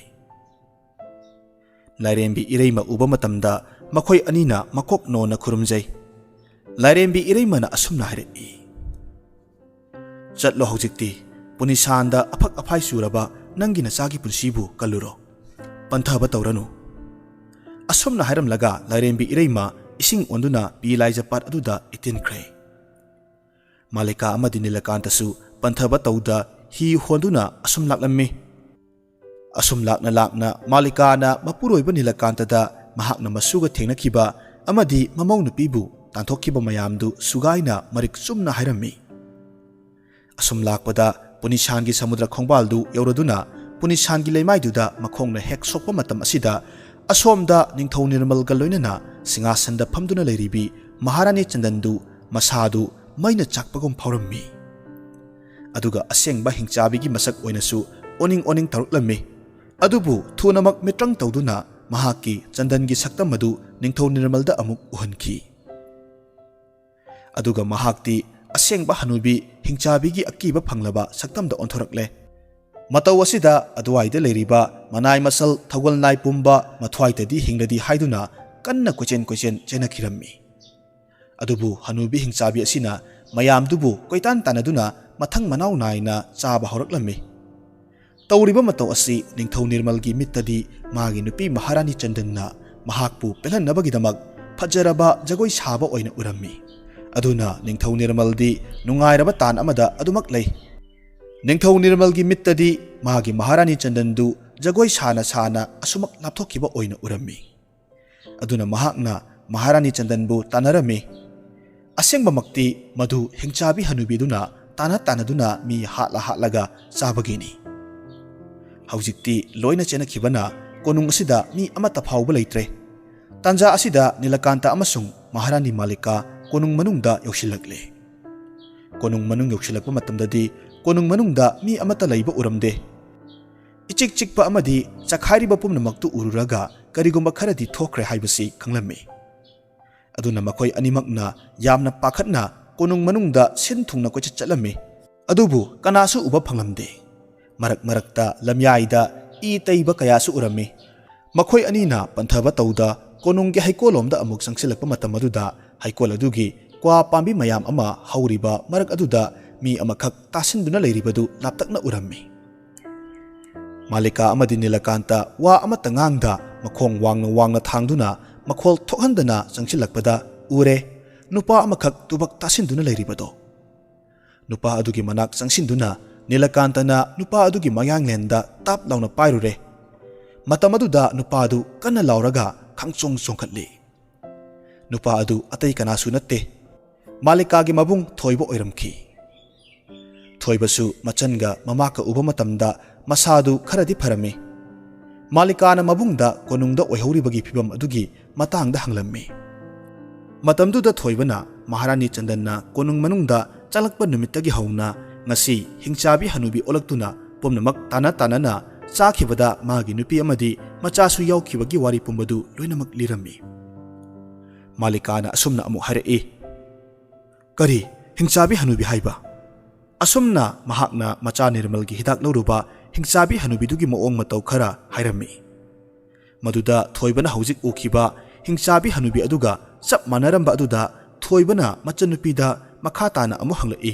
ꯂꯥꯏꯔꯦꯝꯕꯤ ꯏꯔꯩꯃ ꯎꯕ ꯃꯇꯝꯗ ꯃꯈꯣꯏ ꯑꯅꯤꯅ ꯃꯀꯣꯛ ꯅꯣꯟꯅ ꯈꯨꯔꯨꯝꯖꯩ꯫ ꯂꯥꯏꯔꯦꯝꯕꯤ ꯏꯔꯩꯃꯅ ꯑꯁꯨꯝꯅ ꯍꯥꯏꯔꯛꯏ, "ꯆꯠꯂꯣ ꯍꯧꯖꯤꯛꯇꯤ, ꯄꯨꯅꯤꯁꯥꯟꯗ ꯑꯐꯛ ꯑꯐꯥꯏ ꯆꯨꯔꯕ ꯅꯪꯒꯤ ꯅꯆꯥꯒꯤ ꯄꯨꯟꯁꯤꯕꯨ ꯀꯜꯂꯨꯔꯣ꯫ ꯄꯟꯊꯕ ꯇꯧꯔꯅꯨ"꯫ ꯑꯁꯨꯝꯅ ꯍꯥꯏꯔꯝꯂꯒ ꯂꯥꯏꯔꯦꯝꯕꯤ ꯏꯔꯩꯃ ꯏꯁꯤꯡ ꯑꯣꯟꯗꯨꯅ ꯄꯤ ꯂꯥꯏꯖ ꯄꯥꯠ ꯑꯗꯨꯗ ꯏꯇꯤꯟꯈ꯭ꯔꯦ꯫ ꯃꯥꯂꯤꯀꯥ ꯑꯃꯗꯤ ꯅꯤꯂꯀꯥꯟꯇꯁꯨ ꯄꯟꯊꯕ ꯇꯧꯗ ꯍꯤ ꯍꯣꯟꯗꯨꯅ ꯑꯁꯨꯝ ꯂꯥꯛꯂꯝꯃꯤ꯫ ꯑꯁꯨꯝ ꯂꯥꯛꯅ ꯂꯥꯛꯅ ꯃꯥꯂꯤꯀꯥꯅ ꯃꯄꯨꯔꯣꯏꯕ ꯅꯤꯂꯀꯥꯟꯇꯗ ꯃꯍꯥꯛꯅ ꯃꯁꯨꯒ ꯊꯦꯡꯅꯈꯤꯕ ꯑꯃꯗꯤ ꯃꯃꯧ ꯅꯨꯄꯤꯕꯨ ꯇꯥꯟꯊꯣꯛꯈꯤꯕ ꯃꯌꯥꯝꯗꯨ ꯁꯨꯒꯥꯏꯅ ꯃꯔꯤꯛ ꯆꯨꯝꯅ ꯍꯥꯏꯔꯝꯃꯤ꯫ ꯑꯁꯨꯝ ꯂꯥꯛꯄꯗ ꯄꯨꯅꯤꯁꯥꯟꯒꯤ ꯁꯃꯨꯗ꯭ꯔ ꯈꯣꯡꯕꯥꯜꯗꯨ ꯌꯧꯔꯗꯨꯅ ꯄꯨꯅꯤꯁꯥꯟꯒꯤ ꯂꯩꯃꯥꯏꯗꯨꯗ ꯃꯈꯣꯡꯅ ꯍꯦꯛ ꯁꯣꯛꯄ ꯃꯇꯝ ꯑꯁꯤꯗ ꯑꯁꯣꯝꯗ ꯅꯤꯡꯊꯧ ꯅꯤꯔꯃꯜꯒ ꯂꯣꯏꯅꯅ ꯁꯤꯡꯍꯥꯁꯟꯗ ꯐꯝꯗꯨꯅ ꯂꯩꯔꯤꯕꯤ ꯃꯍꯥꯔꯥꯅꯤ ꯆꯟꯗꯟꯗꯨ ꯃꯁꯥꯗꯨ ꯃꯩꯅ ꯆꯥꯛꯄꯒꯨꯝ ꯐꯥꯎꯔꯝꯃꯤ꯫ ꯑꯗꯨꯒ ꯑꯁꯦꯡꯕ ꯍꯤꯡꯆꯥꯕꯤꯒꯤ ꯃꯁꯛ ꯑꯣꯏꯅꯁꯨ ꯑꯣꯅꯤꯡ ꯑꯣꯅꯤꯡ ꯇꯧꯔꯛꯂꯝꯃꯤ꯫ ꯑꯗꯨꯕꯨ ꯊꯨꯅꯃꯛ ꯃꯤꯇ꯭ꯔꯪ ꯇꯧꯗꯨꯅ ꯃꯍꯥꯛꯀꯤ ꯆꯟꯗꯟꯒꯤ ꯁꯛꯇꯝ ꯑꯗꯨ ꯅꯤꯡꯊꯧ ꯅꯤꯔꯃꯜꯗ ꯑꯃꯨꯛ ꯎꯍꯟꯈꯤ꯫ ꯑꯗꯨꯒ ꯃꯍꯥꯛꯇꯤ ꯑꯁꯦꯡꯕ ꯍꯅꯨꯕꯤ ꯍꯤꯡꯆꯥꯕꯤꯒꯤ ꯑꯀꯤꯕ ꯐꯪꯂꯕ ꯁꯛꯇꯝꯗ ꯑꯣꯟꯊꯣꯔꯛꯂꯦ꯫ ꯃꯇꯧ ꯑꯁꯤꯗ ꯑꯗꯨꯋꯥꯏꯗ ꯂꯩꯔꯤꯕ ꯃꯅꯥꯏ ꯃꯁꯜ ꯊꯧꯒꯜ ꯅꯥꯏ ꯄꯨꯝꯕ ꯃꯊ꯭ꯋꯥꯏꯇꯗꯤ ꯍꯤꯡꯂꯗꯤ ꯍꯥꯏꯗꯨꯅ ꯀꯟꯅ ꯀꯣꯏꯆꯦꯟ ꯀꯣꯏꯆꯦꯟ ꯆꯦꯟꯅꯈꯤꯔꯝꯃꯤ꯫ ꯑꯗꯨꯕꯨ ꯍꯅꯨꯕꯤ ꯍꯤꯡꯆꯥꯕꯤ ꯑꯁꯤꯅ ꯃꯌꯥꯝꯗꯨꯕꯨ ꯀꯣꯏꯇꯥꯟ ꯇꯥꯟꯅꯗꯨꯅ ꯃꯊꯪ ꯃꯅꯥꯎ ꯅꯥꯏꯅ ꯆꯥꯕ ꯍꯧꯔꯛꯂꯝꯃꯤ꯫ ꯇꯧꯔꯤꯕ ꯃꯇꯧ ꯑꯁꯤ ꯅꯤꯡꯊꯧ ꯅꯤꯔꯃꯜꯒꯤ ꯃꯤꯠꯇꯗꯤ ꯃꯥꯒꯤ ꯅꯨꯄꯤ ꯃꯍꯥꯔꯥꯅꯤ ꯆꯟꯗꯟꯅ ꯃꯍꯥꯛꯄꯨ ꯄꯦꯜꯍꯟꯅꯕꯒꯤꯗꯃꯛ ꯐꯖꯔꯕ ꯖꯒꯣꯏ ꯁꯥꯕ ꯑꯣꯏꯅ ꯎꯔꯝꯃꯤ꯫ ꯑꯗꯨꯅ ꯅꯤꯡꯊꯧ ꯅꯤꯔꯃꯜꯗꯤ ꯅꯨꯡꯉꯥꯏꯔꯕ ꯇꯥꯟ ꯑꯃꯗ ꯑꯗꯨꯃꯛ ꯂꯩ꯫ ꯅꯤꯡꯊꯧ ꯅꯤꯔꯃꯜꯒꯤ ꯃꯤꯠꯇꯗꯤ ꯃꯥꯒꯤ ꯃꯍꯥꯔꯥꯅꯤ ꯆꯟꯗꯟꯗꯨ ꯖꯒꯣꯏ ꯁꯥꯅ ꯁꯥꯅ ꯑꯁꯨꯃꯛ ꯂꯥꯞꯊꯣꯛꯈꯤꯕ ꯑꯣꯏꯅ ꯎꯔꯝꯃꯤ꯫ ꯑꯗꯨꯅ ꯃꯍꯥꯛꯅ ꯃꯍꯥꯔꯥꯅꯤ ꯆꯟꯗꯟꯕꯨ ꯇꯥꯟꯅꯔꯝꯃꯤ꯫ ꯑꯁꯦꯡꯕꯃꯛꯇꯤ ꯃꯗꯨ ꯍꯤꯡꯆꯥꯕꯤ ꯍꯅꯨꯕꯤꯗꯨꯅ ꯇꯥꯟꯅ ꯇꯥꯟꯅꯗꯨꯅ ꯃꯤ ꯍꯥꯠꯂ ꯍꯥꯠꯂꯒ ꯆꯥꯕꯒꯤꯅꯤ꯫ ꯍꯧꯖꯤꯛꯇꯤ ꯂꯣꯏꯅ ꯆꯦꯟꯅꯈꯤꯕꯅ ꯀꯣꯅꯨꯡ ꯑꯁꯤꯗ ꯃꯤ ꯑꯃꯠꯇ ꯐꯥꯎꯕ ꯂꯩꯇ꯭ꯔꯦ꯫ ꯇꯥꯟꯖꯥ ꯑꯁꯤꯗ ꯅꯤꯂꯀꯥꯟꯇ ꯑꯃꯁꯨꯡ ꯃꯍꯥꯔꯥꯅꯤ ꯃꯥꯂꯤꯀꯥ ꯀꯣꯅꯨꯡ ꯃꯅꯨꯡꯗ ꯌꯧꯁꯤꯜꯂꯛꯂꯦ꯫ ꯀꯣꯅꯨꯡ ꯃꯅꯨꯡ ꯌꯧꯁꯤꯜꯂꯛꯄ ꯃꯇꯝꯗꯗꯤ ꯀꯣꯅꯨꯡ ꯃꯅꯨꯡꯗ ꯃꯤ ꯑꯃꯠꯇ ꯂꯩꯕ ꯎꯔꯝꯗꯦ꯫ ꯏꯆꯤꯛ ꯆꯤꯛꯄ ꯑꯃꯗꯤ ꯆꯈꯥꯏꯔꯤꯕ ꯄꯨꯝꯅꯃꯛꯇꯨ ꯎꯔꯨꯔꯒ ꯀꯔꯤꯒꯨꯝꯕ ꯈꯔꯗꯤ ꯊꯣꯛꯈ꯭ꯔꯦ ꯍꯥꯏꯕꯁꯤ ꯈꯪꯂꯝꯃꯤ꯫ ꯑꯗꯨꯅ ꯃꯈꯣꯏ ꯑꯅꯤꯃꯛꯅ ꯌꯥꯝꯅ ꯄꯥꯈꯠꯅ ꯀꯣꯅꯨꯡ ꯃꯅꯨꯡꯗ ꯁꯤꯟ ꯊꯨꯡꯅ ꯀꯣꯏꯆꯠ ꯆꯠꯂꯝꯃꯤ꯫ ꯑꯗꯨꯕꯨ ꯀꯅꯥꯁꯨ ꯎꯕ ꯐꯪꯂꯝꯗꯦ꯫ ꯃꯔꯛ ꯃꯔꯛꯇ ꯂꯝꯌꯥꯏꯗ ꯏ ꯇꯩꯕ ꯀꯌꯥꯁꯨ ꯎꯔꯝꯃꯤ꯫ ꯃꯈꯣꯏ ꯑꯅꯤꯅ ꯄꯟꯊꯕ ꯇꯧꯗ ꯀꯣꯅꯨꯡꯒꯤ ꯍꯩꯀꯣꯜꯂꯣꯝꯗ ꯑꯃꯨꯛ ꯆꯪꯁꯤꯜꯂꯛꯄ ꯃꯇꯝ ꯑꯗꯨꯗ ꯍꯩꯀꯣꯜ ꯑꯗꯨꯒꯤ ꯀ꯭ꯋꯥ ꯄꯥꯝꯕꯤ ꯃꯌꯥꯝ ꯑꯃ ꯍꯧꯔꯤꯕ ꯃꯔꯛ ꯑꯗꯨꯗ ꯃꯤ ꯑꯃꯈꯛ ꯇꯥꯁꯤꯟꯗꯨꯅ ꯂꯩꯔꯤꯕꯗꯨ ꯂꯥꯞꯇꯛꯅ ꯎꯔꯝꯃꯤ꯫ ꯃꯥꯂꯤꯀꯥ ꯑꯃꯗꯤ ꯅꯤꯂꯀꯥꯟꯇ ꯋꯥ ꯑꯃꯠꯇ ꯉꯥꯡꯗ ꯃꯈꯣꯡ ꯋꯥꯡꯅ ꯋꯥꯡꯅ ꯊꯥꯡꯗꯨꯅ ꯃꯈꯣꯜ ꯊꯣꯛꯍꯟꯗꯅ ꯆꯪꯁꯤꯜꯂꯛꯄꯗ ꯎꯔꯦ ꯅꯨꯄꯥ ꯑꯃꯈꯛ ꯇꯨꯕꯛ ꯇꯥꯁꯤꯟꯗꯨꯅ ꯂꯩꯔꯤꯕꯗꯣ꯫ ꯅꯨꯄꯥ ꯑꯗꯨꯒꯤ ꯃꯅꯥꯛ ꯆꯪꯁꯤꯟꯗꯨꯅ ꯅꯤꯂꯀꯥꯟꯇꯅ ꯅꯨꯄꯥ ꯑꯗꯨꯒꯤ ꯃꯌꯥꯡꯂꯦꯟꯗ ꯇꯥꯞ ꯂꯥꯎꯅ ꯄꯥꯏꯔꯨꯔꯦ꯫ ꯃꯇꯝ ꯑꯗꯨꯗ ꯅꯨꯄꯥ ꯑꯗꯨ ꯀꯟꯅ ꯂꯥꯎꯔꯒ ꯈꯪꯆꯣꯡ ꯆꯣꯡꯈꯠꯂꯤ꯫ ꯅꯨꯄꯥ ꯑꯗꯨ ꯑꯇꯩ ꯀꯅꯥꯁꯨ ꯅꯠꯇꯦ, ꯃꯥꯂꯤꯀꯥꯒꯤ ꯃꯕꯨꯡ ꯊꯣꯏꯕ ꯑꯣꯏꯔꯝꯈꯤ꯫ ꯊꯣꯏꯕꯁꯨ ꯃꯆꯟꯒ ꯃꯃꯥꯀ ꯎꯕ ꯃꯇꯝꯗ ꯃꯁꯥꯗꯨ ꯈꯔꯗꯤ ꯐꯔꯝꯃꯤ꯫ ꯃꯥꯂꯤꯀꯥꯅ ꯃꯕꯨꯡꯗ ꯀꯣꯅꯨꯡꯗ ꯑꯣꯏꯍꯧꯔꯤꯕꯒꯤ ꯐꯤꯕꯝ ꯑꯗꯨꯒꯤ ꯃꯇꯥꯡꯗ ꯍꯪꯂꯝꯃꯤ꯫ ꯃꯇꯝꯗꯨꯗ ꯊꯣꯏꯕꯅ ꯃꯍꯥꯔꯥꯅꯤ ꯆꯟꯗꯟꯅ ꯀꯣꯅꯨꯡ ꯃꯅꯨꯡꯗ ꯆꯪꯂꯛꯄ ꯅꯨꯃꯤꯠꯇꯒꯤ ꯍꯧꯅ ꯉꯁꯤ ꯍꯤꯡꯆꯥꯕꯤ ꯍꯅꯨꯕꯤ ꯑꯣꯜꯂꯛꯇꯨꯅ ꯄꯨꯝꯅꯃꯛ ꯇꯥꯅ ꯇꯥꯅꯅ ꯆꯥꯈꯤꯕꯗ ꯃꯥꯒꯤ ꯅꯨꯄꯤ ꯑꯃꯗꯤ ꯃꯆꯥꯁꯨ ꯌꯥꯎꯈꯤꯕꯒꯤ ꯋꯥꯔꯤ ꯄꯨꯝꯕꯗꯨ ꯂꯣꯏꯅꯃꯛ ꯂꯤꯔꯝꯃꯤ꯫ ꯃꯥꯂꯤꯀꯥꯅ ꯑꯁꯨꯝꯅ ꯑꯃꯨꯛ ꯍꯥꯏꯔꯛꯏ, "ꯀꯔꯤ? ꯍꯤꯡꯆꯥꯕꯤ ꯍꯅꯨꯕꯤ ꯍꯥꯏꯕ?" ꯑꯁꯨꯝꯅ ꯃꯍꯥꯛꯅ ꯃꯆꯥ ꯅꯤꯔꯃꯜꯒꯤ ꯍꯤꯗꯥꯛ ꯂꯧꯔꯨꯕ ꯍꯤꯡꯆꯥꯕꯤ ꯍꯅꯨꯕꯤꯗꯨꯒꯤ ꯃꯑꯣꯡ ꯃꯇꯧ ꯈꯔ ꯍꯥꯏꯔꯝꯃꯤ꯫ ꯃꯗꯨꯗ ꯊꯣꯏꯕꯅ ꯍꯧꯖꯤꯛ ꯎꯈꯤꯕ ꯍꯤꯡꯆꯥꯕꯤ ꯍꯅꯨꯕꯤ ꯑꯗꯨꯒ ꯆꯞ ꯃꯥꯟꯅꯔꯝꯕ ꯑꯗꯨꯗ ꯊꯣꯏꯕꯅ ꯃꯆꯟꯅꯨꯄꯤꯗ ꯃꯈꯥ ꯇꯥꯅ ꯑꯃꯨꯛ ꯍꯪꯂꯛꯏ,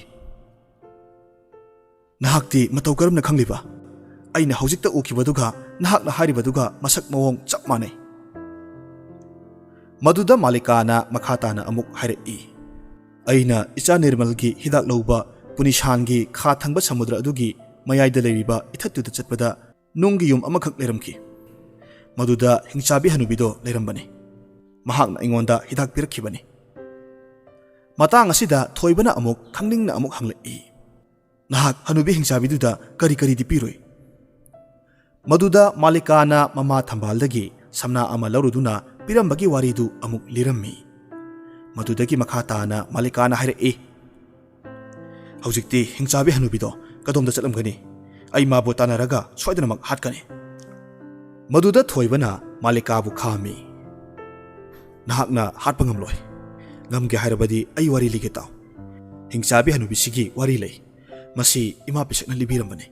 "ꯅꯍꯥꯛꯇꯤ ꯃꯇꯧ ꯀꯔꯝꯅ ꯈꯪꯂꯤꯕ? ꯑꯩꯅ ꯍꯧꯖꯤꯛꯇ ꯎꯈꯤꯕꯗꯨꯒ ꯅꯍꯥꯛꯅ ꯍꯥꯏꯔꯤꯕꯗꯨꯒ ꯃꯁꯛ ꯃꯑꯣꯡ ꯆꯞ ꯃꯥꯟꯅꯩ꯫" ꯃꯗꯨꯗ ꯃꯥꯂꯤꯀꯥꯅ ꯃꯈꯥ ꯇꯥꯅ ꯑꯃꯨꯛ ꯍꯥꯏꯔꯛꯏ, "ꯑꯩꯅ ꯏꯆꯥ ꯅꯤꯔꯃꯜꯒꯤ ꯍꯤꯗꯥꯛ ꯂꯧꯕ ꯄꯨꯅꯤꯁꯥꯟꯒꯤ ꯈꯥ ꯊꯪꯕ ꯁꯃꯨꯗ꯭ꯔ ꯑꯗꯨꯒꯤ ꯃꯌꯥꯏꯗ ꯂꯩꯔꯤꯕ ꯏꯊꯠꯇꯨꯗ ꯆꯠꯄꯗ ꯅꯨꯡꯒꯤ ꯌꯨꯝ ꯑꯃꯈꯛ ꯂꯩꯔꯝꯈꯤ꯫ ꯃꯗꯨꯗ ꯍꯤꯡꯆꯥꯕꯤ ꯍꯅꯨꯕꯤꯗꯣ ꯂꯩꯔꯝꯕꯅꯤ꯫ ꯃꯍꯥꯛꯅ ꯑꯩꯉꯣꯟꯗ ꯍꯤꯗꯥꯛ ꯄꯤꯔꯛꯈꯤꯕꯅꯤ꯫" ꯃꯇꯥꯡ ꯑꯁꯤꯗ ꯊꯣꯏꯕꯅ ꯑꯃꯨꯛ ꯈꯪꯅꯤꯡꯅ ꯑꯃꯨꯛ ꯍꯪꯂꯛꯏ, "ꯅꯍꯥꯛ ꯍꯅꯨꯕꯤ ꯍꯤꯡꯆꯥꯕꯤꯗꯨꯗ ꯀꯔꯤ ꯀꯔꯤꯗꯤ ꯄꯤꯔꯨꯏ?" ꯃꯗꯨꯗ ꯃꯥꯂꯤꯀꯥꯅ ꯃꯃꯥ ꯊꯝꯕꯥꯜꯗꯒꯤ ꯁꯝꯅꯥ ꯑꯃ ꯂꯧꯔꯨꯗꯨꯅ ꯄꯤꯔꯝꯕꯒꯤ ꯋꯥꯔꯤꯗꯨ ꯑꯃꯨꯛ ꯂꯤꯔꯝꯃꯤ꯫ ꯃꯗꯨꯗꯒꯤ ꯃꯈꯥ ꯇꯥꯅ ꯃꯥꯂꯤꯀꯥꯅ ꯍꯥꯏꯔꯛꯏ, "ꯍꯧꯖꯤꯛꯇꯤ ꯍꯤꯡꯆꯥꯕꯤ ꯍꯅꯨꯕꯤꯗꯣ ꯀꯗꯣꯝꯗ ꯆꯠꯂꯝꯒꯅꯤ? ꯑꯩ ꯃꯥꯕꯨ ꯇꯥꯟꯅꯔꯒ ꯁꯣꯏꯗꯅꯃꯛ ꯍꯥꯠꯀꯅꯤ꯫" ꯃꯗꯨꯗ ꯊꯣꯏꯕꯅ ꯃꯥꯂꯤꯀꯥꯕꯨ ꯈꯥꯝꯃꯤ꯫ "ꯅꯍꯥꯛꯅ ꯍꯥꯠꯄ ꯉꯝꯂꯣꯏ꯫ ꯉꯝꯒꯦ ꯍꯥꯏꯔꯕꯗꯤ ꯑꯩ ꯋꯥꯔꯤ ꯂꯤꯒꯦ ꯇꯥꯎ꯫ ꯍꯤꯡꯆꯥꯕꯤ ꯍꯅꯨꯕꯤꯁꯤꯒꯤ ꯋꯥꯔꯤ ꯂꯩ꯫ ꯃꯁꯤ ꯏꯃꯥ ꯄꯤꯁꯛꯅ ꯂꯤꯕꯤꯔꯝꯕꯅꯤ꯫"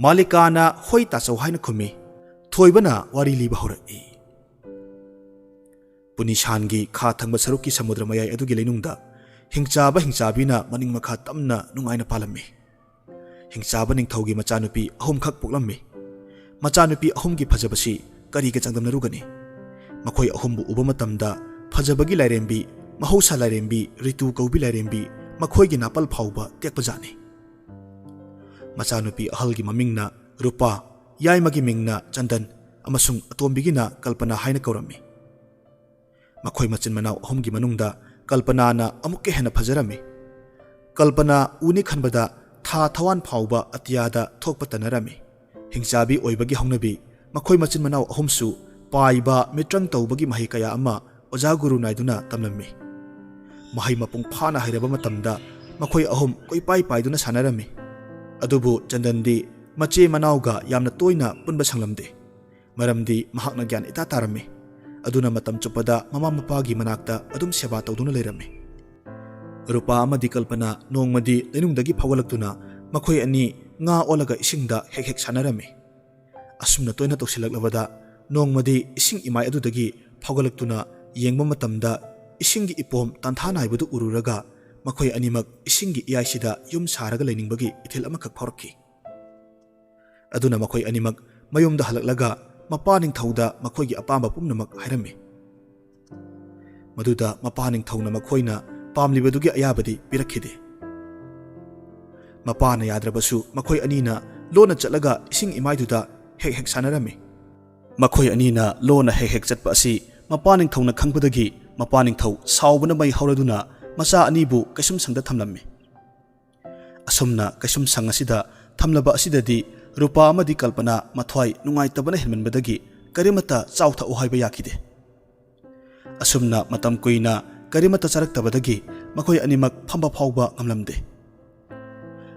ꯃꯥꯂꯤꯀꯥꯅ "ꯍꯣꯏ ꯇꯥꯆꯧ" ꯍꯥꯏꯅ ꯈꯨꯝꯃꯤ꯫ ꯊꯣꯏꯕꯅ ꯋꯥꯔꯤ ꯂꯤꯕ ꯍꯧꯔꯛꯏ꯫ ꯄꯨꯅꯤꯁꯥꯟꯒꯤ ꯈꯥ ꯊꯪꯕ ꯁꯔꯨꯛꯀꯤ ꯁꯃꯨꯗ꯭ꯔ ꯃꯌꯥꯏ ꯑꯗꯨꯒꯤ ꯂꯩꯅꯨꯡꯗ ꯍꯤꯡꯆꯥꯕ ꯍꯤꯡꯆꯥꯕꯤꯅ ꯃꯅꯤꯡ ꯃꯈꯥ ꯇꯝꯅ ꯅꯨꯡꯉꯥꯏꯅ ꯄꯥꯜꯂꯝꯃꯤ꯫ ꯍꯤꯡꯆꯥꯕ ꯅꯤꯡꯊꯧꯒꯤ ꯃꯆꯥꯅꯨꯄꯤ ꯑꯍꯨꯝꯈꯛ ꯄꯣꯛꯂꯝꯃꯤ꯫ ꯃꯆꯥꯅꯨꯄꯤ ꯑꯍꯨꯝꯒꯤ ꯐꯖꯕꯁꯤ ꯀꯔꯤꯒ ꯆꯥꯡꯗꯝꯅꯔꯨꯒꯅꯤ? ꯃꯈꯣꯏ ꯑꯍꯨꯝꯕꯨ ꯎꯕ ꯃꯇꯝꯗ ꯐꯖꯕꯒꯤ ꯂꯥꯏꯔꯦꯝꯕꯤ, ꯃꯍꯧꯁꯥ ꯂꯥꯏꯔꯦꯝꯕꯤ, ꯔꯤꯇꯨ ꯀꯧꯕꯤ ꯂꯥꯏꯔꯦꯝꯕꯤ, ꯃꯈꯣꯏꯒꯤ ꯅꯥꯄꯜ ꯐꯥꯎꯕ ꯇꯦꯛꯄꯖꯥꯠꯅꯤ꯫ ꯃꯆꯥꯅꯨꯄꯤ ꯑꯍꯜꯒꯤ ꯃꯃꯤꯡꯅ ꯔꯨꯄꯥ, ꯌꯥꯏꯃꯒꯤ ꯃꯤꯡꯅ ꯆꯟꯗꯟ ꯑꯃꯁꯨꯡ ꯑꯇꯣꯝꯕꯤꯒꯤꯅ ꯀꯜꯄꯅꯥ ꯍꯥꯏꯅ ꯀꯧꯔꯝꯃꯤ꯫ ꯃꯈꯣꯏ ꯃꯆꯤꯟ ꯃꯅꯥꯎ ꯑꯍꯨꯝꯒꯤ ꯃꯅꯨꯡꯗ ꯀꯜꯄꯅꯥꯅ ꯑꯃꯨꯛꯀ ꯍꯦꯟꯅ ꯐꯖꯔꯝꯃꯤ꯫ ꯀꯜꯄꯅꯥ ꯎꯅꯤ ꯈꯟꯕꯗ ꯊꯥ ꯊꯋꯥꯟ ꯐꯥꯎꯕ ꯑꯇꯤꯌꯥꯗ ꯊꯣꯛꯄ ꯇꯟꯅꯔꯝꯃꯤ꯫ ꯍꯤꯡꯆꯥꯕꯤ ꯑꯣꯏꯕꯒꯤ ꯍꯧꯅꯕꯤ ꯃꯈꯣꯏ ꯃꯆꯤꯟ ꯃꯅꯥꯎ ꯑꯍꯨꯝꯁꯨ ꯄꯥꯏꯕ, ꯃꯤꯇ꯭ꯔꯪ ꯇꯧꯕꯒꯤ ꯃꯍꯩ ꯀꯌꯥ ꯑꯃ ꯑꯣꯖꯥ ꯒꯨꯔꯨ ꯅꯥꯏꯗꯨꯅ ꯇꯝꯂꯝꯃꯤ꯫ ꯃꯍꯩ ꯃꯄꯨꯡ ꯐꯥꯅ ꯍꯩꯔꯕ ꯃꯇꯝꯗ ꯃꯈꯣꯏ ꯑꯍꯨꯝ ꯀꯣꯏꯄꯥꯏ ꯄꯥꯏꯗꯨꯅ ꯁꯥꯟꯅꯔꯝꯃꯤ꯫ ꯑꯗꯨꯕꯨ ꯆꯟꯗꯟꯗꯤ ꯃꯆꯦ ꯃꯅꯥꯎꯒ ꯌꯥꯝꯅ ꯇꯣꯏꯅ ꯄꯨꯟꯕ ꯁꯪꯂꯝꯗꯦ꯫ ꯃꯔꯝꯗꯤ ꯃꯍꯥꯛꯅ ꯒ꯭ꯌꯥꯟ ꯏꯇꯥ ꯇꯥꯔꯝꯃꯤ꯫ ꯑꯗꯨꯅ ꯃꯇꯝ ꯆꯨꯞꯄꯗ ꯃꯃꯥ ꯃꯄꯥꯒꯤ ꯃꯅꯥꯛꯇ ꯑꯗꯨꯝ ꯁꯦꯕꯥ ꯇꯧꯗꯨꯅ ꯂꯩꯔꯝꯃꯤ꯫ ꯔꯨꯄꯥ ꯑꯃꯗꯤ ꯀꯜꯄꯅꯥ ꯅꯣꯡꯃꯗꯤ ꯂꯩꯅꯨꯡꯗꯒꯤ ꯐꯥꯎꯒꯠꯂꯛꯇꯨꯅ ꯃꯈꯣꯏ ꯑꯅꯤ ꯉꯥ ꯑꯣꯜꯂꯒ ꯏꯁꯤꯡꯗ ꯍꯦꯛ ꯍꯦꯛ ꯁꯥꯟꯅꯔꯝꯃꯤ꯫ ꯑꯁꯨꯝꯅ ꯇꯣꯏꯅ ꯇꯧꯁꯤꯜꯂꯛꯂꯕꯗ ꯅꯣꯡꯃꯗꯤ ꯏꯁꯤꯡ ꯏꯃꯥꯏ ꯑꯗꯨꯗꯒꯤ ꯐꯥꯎꯒꯠꯂꯛꯇꯨꯅ ꯌꯦꯡꯕ ꯃꯇꯝꯗ ꯏꯁꯤꯡꯒꯤ ꯏꯄꯣꯝ ꯇꯥꯟꯊꯥ ꯅꯥꯏꯕꯗꯨ ꯎꯔꯨꯔꯒ ꯃꯈꯣꯏ ꯑꯅꯤꯃꯛ ꯏꯁꯤꯡꯒꯤ ꯏꯌꯥꯏꯁꯤꯗ ꯌꯨꯝ ꯁꯥꯔꯒ ꯂꯩꯅꯤꯡꯕꯒꯤ ꯏꯊꯤꯜ ꯑꯃꯈꯛ ꯐꯥꯎꯔꯛꯈꯤ꯫ ꯑꯗꯨꯅ ꯃꯈꯣꯏ ꯑꯅꯤꯃꯛ ꯃꯌꯨꯝꯗ ꯍꯜꯂꯛꯂꯒ ꯃꯄꯥ ꯅꯤꯡꯊꯧꯗ ꯃꯈꯣꯏꯒꯤ ꯑꯄꯥꯝꯕ ꯄꯨꯝꯅꯃꯛ ꯍꯥꯏꯔꯝꯃꯤ꯫ ꯃꯗꯨꯗ ꯃꯄꯥ ꯅꯤꯡꯊꯧꯅ ꯃꯈꯣꯏꯅ ꯄꯥꯝꯂꯤꯕꯗꯨꯒꯤ ꯑꯌꯥꯕꯗꯤ ꯄꯤꯔꯛꯈꯤꯗꯦ꯫ ꯃꯄꯥꯅ ꯌꯥꯗ꯭ꯔꯕꯁꯨ ꯃꯈꯣꯏ ꯑꯅꯤꯅ ꯂꯣꯟꯅ ꯆꯠꯂꯒ ꯏꯁꯤꯡ ꯏꯃꯥꯏꯗꯨꯗ ꯍꯦꯛ ꯍꯦꯛ ꯁꯥꯟꯅꯔꯝꯃꯤ꯫ ꯃꯈꯣꯏ ꯑꯅꯤꯅ ꯂꯣꯟꯅ ꯍꯦꯛ ꯍꯦꯛ ꯆꯠꯄ ꯑꯁꯤ ꯃꯄꯥ ꯅꯤꯡꯊꯧꯅ ꯈꯪꯕꯗꯒꯤ ꯃꯄꯥ ꯅꯤꯡꯊꯧ ꯁꯥꯎꯕꯅ ꯃꯩ ꯍꯧꯔꯗꯨꯅ ꯃꯆꯥ ꯑꯅꯤꯕꯨ ꯀꯩꯁꯨꯝꯁꯪꯗ ꯊꯝꯂꯝꯃꯤ꯫ ꯑꯁꯨꯝꯅ ꯀꯩꯁꯨꯝꯁꯪ ꯑꯁꯤꯗ ꯊꯝꯂꯕ ꯑꯁꯤꯗꯗꯤ ꯔꯨꯄꯥ ꯑꯃꯗꯤ ꯀꯜꯄꯅꯥ ꯃꯊ꯭ꯋꯥꯏ ꯅꯨꯡꯉꯥꯏꯇꯕꯅ ꯍꯦꯟꯃꯟꯕꯗꯒꯤ ꯀꯔꯤꯃꯠꯇ ꯆꯥꯎ ꯊꯛꯎ ꯍꯥꯏꯕ ꯌꯥꯈꯤꯗꯦ꯫ ꯑꯁꯨꯝꯅ ꯃꯇꯝ ꯀꯨꯏꯅ ꯀꯔꯤꯃꯠꯇ ꯆꯥꯔꯛꯇꯕꯗꯒꯤ ꯃꯈꯣꯏ ꯑꯅꯤꯃꯛ ꯐꯝꯕ ꯐꯥꯎꯕ ꯉꯝꯂꯝꯗꯦ꯫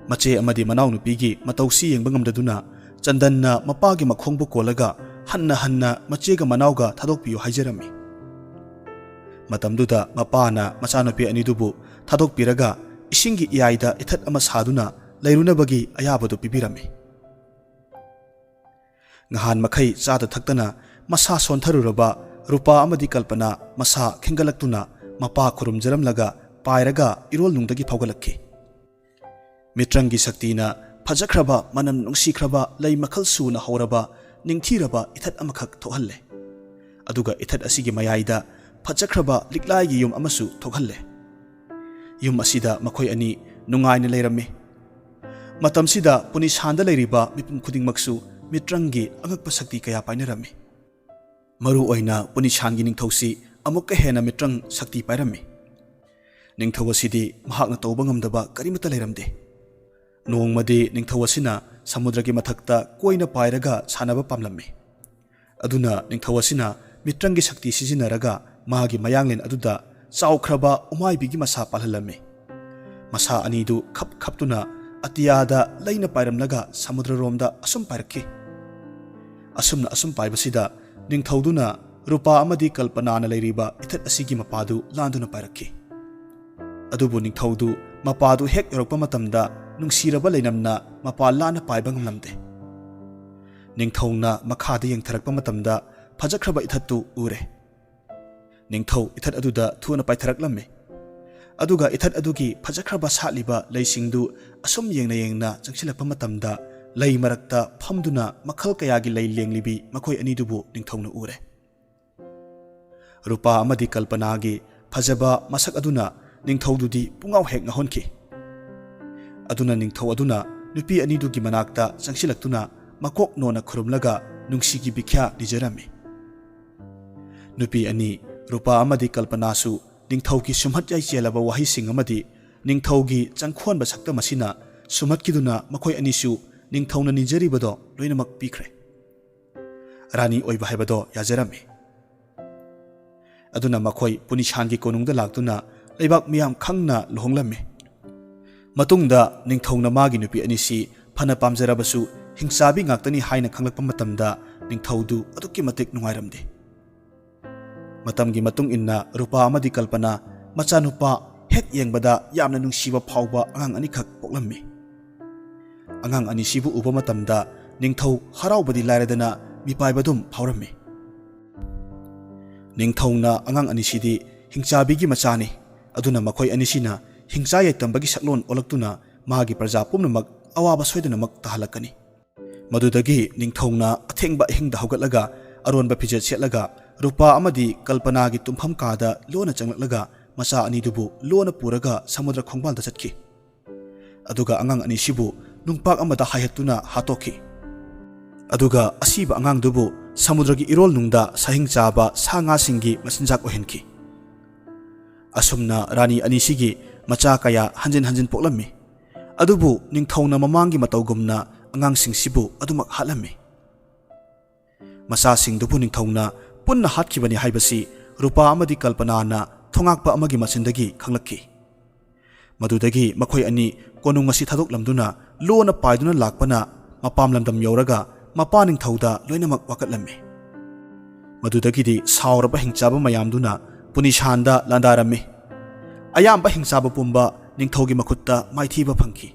ꯃꯆꯦ ꯑꯃꯗꯤ ꯃꯅꯥꯎꯅꯨꯄꯤꯒꯤ ꯃꯇꯧꯁꯤ ꯌꯦꯡꯕ ꯉꯝꯗꯗꯨꯅ ꯆꯟꯗꯟꯅ ꯃꯄꯥꯒꯤ ꯃꯈꯣꯡꯕꯨ ꯀꯣꯜꯂꯒ ꯍꯟꯅ ꯍꯟꯅ ꯃꯆꯦꯒ ꯃꯅꯥꯎꯒ ꯊꯥꯗꯣꯛꯄꯤꯌꯨ ꯍꯥꯏꯖꯔꯝꯃꯤ꯫ ꯃꯇꯝꯗꯨꯗ ꯃꯄꯥꯅ ꯃꯆꯥꯅꯨꯄꯤ ꯑꯅꯤꯗꯨꯕꯨ ꯊꯥꯗꯣꯛꯄꯤꯔꯒ ꯏꯁꯤꯡꯒꯤ ꯏꯌꯥꯏꯗ ꯏꯊꯠ ꯑꯃ ꯁꯥꯗꯨꯅ ꯂꯩꯔꯨꯅꯕꯒꯤ ꯑꯌꯥꯕꯗꯨ ꯄꯤꯕꯤꯔꯝꯃꯤ꯫ ꯉꯍꯥꯟ ꯃꯈꯩ ꯆꯥꯗ ꯊꯛꯇꯅ ꯃꯁꯥ ꯁꯣꯟꯊꯔꯨꯔꯕ ꯔꯨꯄꯥ ꯑꯃꯗꯤ ꯀꯜꯄꯅꯥ ꯃꯁꯥ ꯈꯦꯡꯒꯠꯂꯛꯇꯨꯅ ꯃꯄꯥ ꯈꯨꯔꯨꯝꯖꯔꯝꯂꯒ ꯄꯥꯏꯔꯒ ꯏꯔꯣꯜꯅꯨꯡꯗꯒꯤ ꯐꯥꯎꯒꯠꯂꯛꯈꯤ꯫ ꯃꯤꯇ꯭ꯔꯪꯒꯤ ꯁꯛꯇꯤꯅ ꯐꯖꯈ꯭ꯔꯕ, ꯃꯅꯝ ꯅꯨꯡꯁꯤꯈ꯭ꯔꯕ, ꯂꯩ ꯃꯈꯜ ꯁꯨꯅ ꯍꯧꯔꯕ ꯅꯤꯡꯊꯤꯔꯕ ꯏꯊꯠ ꯑꯃꯈꯛ ꯊꯣꯛꯍꯜꯂꯦ꯫ ꯑꯗꯨꯒ ꯏꯊꯠ ꯑꯁꯤꯒꯤ ꯃꯌꯥꯏꯗ ꯐꯖꯈ꯭ꯔꯕ ꯂꯤꯛꯂꯥꯏꯒꯤ ꯌꯨꯝ ꯑꯃꯁꯨ ꯊꯣꯛꯍꯜꯂꯦ꯫ ꯌꯨꯝ ꯑꯁꯤꯗ ꯃꯈꯣꯏ ꯑꯅꯤ ꯅꯨꯡꯉꯥꯏꯅ ꯂꯩꯔꯝꯃꯤ꯫ ꯃꯇꯝꯁꯤꯗ ꯄꯨꯅꯤꯁꯥꯟꯗ ꯂꯩꯔꯤꯕ ꯃꯤꯄꯨꯝ ꯈꯨꯗꯤꯡꯃꯛꯁꯨ ꯃꯤꯇ꯭ꯔꯪꯒꯤ ꯑꯉꯛꯄ ꯁꯛꯇꯤ ꯀꯌꯥ ꯄꯥꯏꯅꯔꯝꯃꯤ꯫ ꯃꯔꯨ ꯑꯣꯏꯅ ꯄꯨꯅꯤꯁꯥꯟꯒꯤ ꯅꯤꯡꯊꯧꯁꯤ ꯑꯃꯨꯛꯀ ꯍꯦꯟꯅ ꯃꯤꯇ꯭ꯔꯪ ꯁꯛꯇꯤ ꯄꯥꯏꯔꯝꯃꯤ꯫ ꯅꯤꯡꯊꯧ ꯑꯁꯤꯗꯤ ꯃꯍꯥꯛꯅ ꯇꯧꯕ ꯉꯝꯗꯕ ꯀꯔꯤꯃꯠꯇ ꯂꯩꯔꯝꯗꯦ꯫ ꯅꯣꯡꯃꯗꯤ ꯅꯤꯡꯊꯧ ꯑꯁꯤꯅ ꯁꯃꯨꯗ꯭ꯔꯒꯤ ꯃꯊꯛꯇ ꯀꯣꯏꯅ ꯄꯥꯏꯔꯒ ꯁꯥꯟꯅꯕ ꯄꯥꯝꯂꯝꯃꯤ꯫ ꯑꯗꯨꯅ ꯅꯤꯡꯊꯧ ꯑꯁꯤꯅ ꯃꯤꯇ꯭ꯔꯪꯒꯤ ꯁꯛꯇꯤ ꯁꯤꯖꯤꯟꯅꯔꯒ ꯃꯥꯒꯤ ꯃꯌꯥꯡꯂꯦꯟ ꯑꯗꯨꯗ ꯆꯥꯎꯈ꯭ꯔꯕ ꯎꯃꯥꯏꯕꯤꯒꯤ ꯃꯁꯥ ꯄꯥꯜꯍꯜꯂꯝꯃꯤ꯫ ꯃꯁꯥ ꯑꯅꯤꯗꯨ ꯈꯞ ꯈꯞꯇꯨꯅ ꯑꯇꯤꯌꯥꯗ ꯂꯩꯅ ꯄꯥꯏꯔꯝꯂꯒ ꯁꯃꯨꯗ꯭ꯔꯔꯣꯝꯗ ꯑꯁꯨꯝ ꯄꯥꯏꯔꯛꯈꯤ꯫ ꯑꯁꯨꯝꯅ ꯑꯁꯨꯝ ꯄꯥꯏꯕꯁꯤꯗ ꯅꯤꯡꯊꯧꯗꯨꯅ ꯔꯨꯄꯥ ꯑꯃꯗꯤ ꯀꯜꯄꯅꯥꯅ ꯂꯩꯔꯤꯕ ꯏꯊꯠ ꯑꯁꯤꯒꯤ ꯃꯄꯥꯗꯨ ꯂꯥꯟꯗꯨꯅ ꯄꯥꯏꯔꯛꯈꯤ꯫ ꯑꯗꯨꯕꯨ ꯅꯤꯡꯊꯧꯗꯨ ꯃꯄꯥꯗꯨ ꯍꯦꯛ ꯌꯧꯔꯛꯄ ꯃꯇꯝꯗ ꯅꯨꯡꯁꯤꯔꯕ ꯂꯩꯅꯝꯅ ꯃꯄꯥ ꯂꯥꯟꯅ ꯄꯥꯏꯕ ꯉꯝꯂꯝꯗꯦ꯫ ꯅꯤꯡꯊꯧꯅ ꯃꯈꯥꯗ ꯌꯦꯡꯊꯔꯛꯄ ꯃꯇꯝꯗ ꯐꯖꯈ꯭ꯔꯕ ꯏꯊꯠꯇꯨ ꯎꯔꯦ꯫ ꯅꯤꯡꯊꯧ ꯏꯊꯠ ꯑꯗꯨꯗ ꯊꯨꯅ ꯄꯥꯏꯊꯔꯛꯂꯝꯃꯤ꯫ ꯑꯗꯨꯒ ꯏꯊꯠ ꯑꯗꯨꯒꯤ ꯐꯖꯈ꯭ꯔꯕ ꯁꯥꯠꯂꯤꯕ ꯂꯩꯁꯤꯡꯗꯨ ꯑꯁꯨꯝ ꯌꯦꯡꯅ ꯌꯦꯡꯅ ꯆꯪꯁꯤꯜꯂꯛꯄ ꯃꯇꯝꯗ, ꯂꯩ ꯃꯔꯛꯇ ꯐꯝꯗꯨꯅ ꯃꯈꯜ ꯀꯌꯥꯒꯤ ꯂꯩ ꯂꯦꯡꯂꯤꯕꯤ ꯃꯈꯣꯏ ꯑꯅꯤꯗꯨꯕꯨ ꯅꯤꯡꯊꯧꯅ ꯎꯔꯦ꯫ ꯔꯨꯄꯥ ꯑꯃꯗꯤ ꯀꯜꯄꯅꯥꯒꯤ ꯐꯖꯕ ꯃꯁꯛ ꯑꯗꯨꯅ ꯅꯤꯡꯊꯧꯗꯨꯗꯤ ꯄꯨꯡꯉꯥꯎ ꯍꯦꯛ ꯉꯥꯎꯍꯟꯈꯤ꯫ ꯑꯗꯨꯅ ꯅꯤꯡꯊꯧ ꯑꯗꯨꯅ ꯅꯨꯄꯤ ꯑꯅꯤꯗꯨꯒꯤ ꯃꯅꯥꯛꯇ ꯆꯪꯁꯤꯜꯂꯛꯇꯨꯅ ꯃꯀꯣꯛ ꯅꯣꯟꯅ ꯈꯨꯔꯨꯝꯂꯒ ꯅꯨꯡꯁꯤꯒꯤ ꯕꯤꯈ꯭ꯌꯥ ꯅꯤꯖꯔꯝꯃꯤ꯫ ꯅꯨꯄꯤ ꯑꯅꯤ, ꯔꯨꯄꯥ ꯑꯃꯗꯤ ꯀꯜꯄꯅꯥꯁꯨ, ꯅꯤꯡꯊꯧꯒꯤ ꯁꯨꯝꯍꯠ ꯌꯥꯏꯆꯦꯜꯂꯕ ꯋꯥꯍꯩꯁꯤꯡ ꯑꯃꯗꯤ ꯅꯤꯡꯊꯧꯒꯤ ꯆꯪꯈꯣꯟꯕ ꯁꯛꯇꯝ ꯑꯁꯤꯅ ꯁꯨꯝꯍꯠꯈꯤꯗꯨꯅ ꯃꯈꯣꯏ ꯑꯅꯤꯁꯨ ꯅꯤꯡꯊꯧꯅ ꯅꯤꯖꯔꯤꯕꯗꯣ ꯂꯣꯏꯅꯃꯛ ꯄꯤꯈ꯭ꯔꯦ꯫ ꯔꯥꯅꯤ ꯑꯣꯏꯕ ꯍꯥꯏꯕꯗꯣ ꯌꯥꯖꯔꯝꯃꯤ꯫ ꯑꯗꯨꯅ ꯃꯈꯣꯏ ꯄꯨꯅꯤꯁꯥꯟꯒꯤ ꯀꯣꯅꯨꯡꯗ ꯂꯥꯛꯇꯨꯅ ꯂꯩꯕꯥꯛ ꯃꯤꯌꯥꯝ ꯈꯪꯅ ꯂꯨꯍꯣꯡꯂꯝꯃꯤ꯫ ꯃꯇꯨꯡꯗ ꯅꯤꯡꯊꯧꯅ ꯃꯥꯒꯤ ꯅꯨꯄꯤ ꯑꯅꯤꯁꯤ ꯐꯅ ꯄꯥꯝꯖꯔꯕꯁꯨ ꯍꯤꯡꯆꯥꯕꯤ ꯉꯥꯛꯇꯅꯤ ꯍꯥꯏꯅ ꯈꯪꯂꯛꯄ ꯃꯇꯝꯗ ꯅꯤꯡꯊꯧꯗꯨ ꯑꯗꯨꯛꯀꯤ ꯃꯇꯤꯛ ꯅꯨꯡꯉꯥꯏꯔꯝꯗꯦ꯫ ꯃꯇꯝꯒꯤ ꯃꯇꯨꯡ ꯏꯟꯅ ꯔꯨꯄꯥ ꯑꯃꯗꯤ ꯀꯜꯄꯅꯥ ꯃꯆꯥꯅꯨꯄꯥ ꯍꯦꯛ ꯌꯦꯡꯕꯗ ꯌꯥꯝꯅ ꯅꯨꯡꯁꯤꯕ ꯐꯥꯎꯕ ꯑꯉꯥꯡ ꯑꯅꯤꯈꯛ ꯄꯣꯛꯂꯝꯃꯤ꯫ ꯑꯉꯥꯡ ꯑꯅꯤꯁꯤꯕꯨ ꯎꯕ ꯃꯇꯝꯗ ꯅꯤꯡꯊꯧ ꯍꯔꯥꯎꯕꯗꯤ ꯂꯥꯏꯔꯗꯅ ꯃꯤꯄꯥꯏꯕꯗꯨꯝ ꯐꯥꯎꯔꯝꯃꯤ꯫ ꯅꯤꯡꯊꯧꯅ ꯑꯉꯥꯡ ꯑꯅꯤꯁꯤꯗꯤ ꯍꯤꯡꯆꯥꯕꯤꯒꯤ ꯃꯆꯥꯅꯤ, ꯑꯗꯨꯅ ꯃꯈꯣꯏ ꯑꯅꯤꯁꯤꯅ ꯍꯤꯡꯆꯥ ꯌꯥꯏꯇꯝꯕꯒꯤ ꯁꯛꯂꯣꯟ ꯑꯣꯜꯂꯛꯇꯨꯅ ꯃꯥꯒꯤ ꯄ꯭ꯔꯖꯥ ꯄꯨꯝꯅꯃꯛ ꯑꯋꯥꯕ ꯁꯣꯏꯗꯅꯃꯛ ꯇꯥꯍꯜꯂꯛꯀꯅꯤ꯫ ꯃꯗꯨꯗꯒꯤ ꯅꯤꯡꯊꯧꯅ ꯑꯊꯦꯡꯕ ꯑꯍꯤꯡꯗ ꯍꯧꯒꯠꯂꯒ ꯑꯔꯣꯟꯕ ꯐꯤꯖꯦꯠ ꯁꯦꯠꯂꯒ ꯔꯨꯄꯥ ꯑꯃꯗꯤ ꯀꯜꯄꯅꯥꯒꯤ ꯇꯨꯝꯐꯝ ꯀꯥꯗ ꯂꯣꯟꯅ ꯆꯪꯂꯛꯂꯒ ꯃꯆꯥ ꯑꯅꯤꯗꯨꯕꯨ ꯂꯣꯟꯅ ꯄꯨꯔꯒ ꯁꯃꯨꯗ꯭ꯔ ꯈꯣꯡꯕꯥꯜꯗ ꯆꯠꯈꯤ꯫ ꯑꯗꯨꯒ ꯑꯉꯥꯡ ꯑꯅꯤꯁꯤꯕꯨ ꯅꯨꯡꯄꯥꯛ ꯑꯃꯗ ꯍꯥꯏꯍꯠꯇꯨꯅ ꯍꯥꯠꯇꯣꯛꯈꯤ꯫ ꯑꯗꯨꯒ ꯑꯁꯤꯕ ꯑꯉꯥꯡꯗꯨꯕꯨ ꯁꯃꯨꯗ꯭ꯔꯒꯤ ꯏꯔꯣꯜ ꯅꯨꯡꯗ ꯁꯥꯍꯤꯡ ꯆꯥꯕ ꯁꯥ ꯉꯥꯁꯤꯡꯒꯤ ꯃꯆꯤꯟꯖꯥꯛ ꯑꯣꯏꯍꯟꯈꯤ꯫ ꯑꯁꯨꯝꯅ ꯔꯥꯅꯤ ꯑꯅꯤꯁꯤꯒꯤ ꯃꯆꯥ ꯀꯌꯥ ꯍꯟꯖꯤꯟ ꯍꯟꯖꯤꯟ ꯄꯣꯛꯂꯝꯃꯤ꯫ ꯑꯗꯨꯕꯨ ꯅꯤꯡꯊꯧꯅ ꯃꯃꯥꯡꯒꯤ ꯃꯇꯧꯒꯨꯝꯅ ꯑꯉꯥꯡꯁꯤꯡꯁꯤꯕꯨ ꯑꯗꯨꯃꯛ ꯍꯥꯠꯂꯝꯃꯤ꯫ ꯃꯆꯥꯁꯤꯡꯗꯨꯕꯨ ꯅꯤꯡꯊꯧꯅ ꯄꯨꯟꯅ ꯍꯥꯠꯈꯤꯕꯅꯤ ꯍꯥꯏꯕꯁꯤ ꯔꯨꯄꯥ ꯑꯃꯗꯤ ꯀꯜꯄꯅꯥꯅ ꯊꯣꯉꯥꯛꯄ ꯑꯃꯒꯤ ꯃꯆꯤꯟꯗꯒꯤ ꯈꯪꯂꯛꯈꯤ꯫ ꯃꯗꯨꯗꯒꯤ ꯃꯈꯣꯏ ꯑꯅꯤ ꯀꯣꯅꯨꯡ ꯑꯁꯤ ꯊꯥꯗꯣꯛꯂꯝꯗꯨꯅ ꯂꯣꯟꯅ ꯄꯥꯏꯗꯨꯅ ꯂꯥꯛꯄꯅ ꯃꯄꯥꯝ ꯂꯝꯗꯝ ꯌꯧꯔꯒ ꯃꯄꯥ ꯅꯤꯡꯊꯧꯗ ꯂꯣꯏꯅꯃꯛ ꯋꯥꯀꯠꯂꯝꯃꯤ꯫ ꯃꯗꯨꯗꯒꯤꯗꯤ ꯁꯥꯎꯔꯕ ꯍꯤꯡꯆꯥꯕ ꯃꯌꯥꯝꯗꯨꯅ ꯄꯨꯅꯤꯁꯥꯟꯗ ꯂꯥꯟꯗꯥꯔꯝꯃꯤ꯫ ꯑꯌꯥꯝꯕ ꯍꯤꯡꯆꯥꯕ ꯄꯨꯝꯕ ꯅꯤꯡꯊꯧꯒꯤ ꯃꯈꯨꯠꯇ ꯃꯥꯏꯊꯤꯕ ꯐꯪꯈꯤ꯫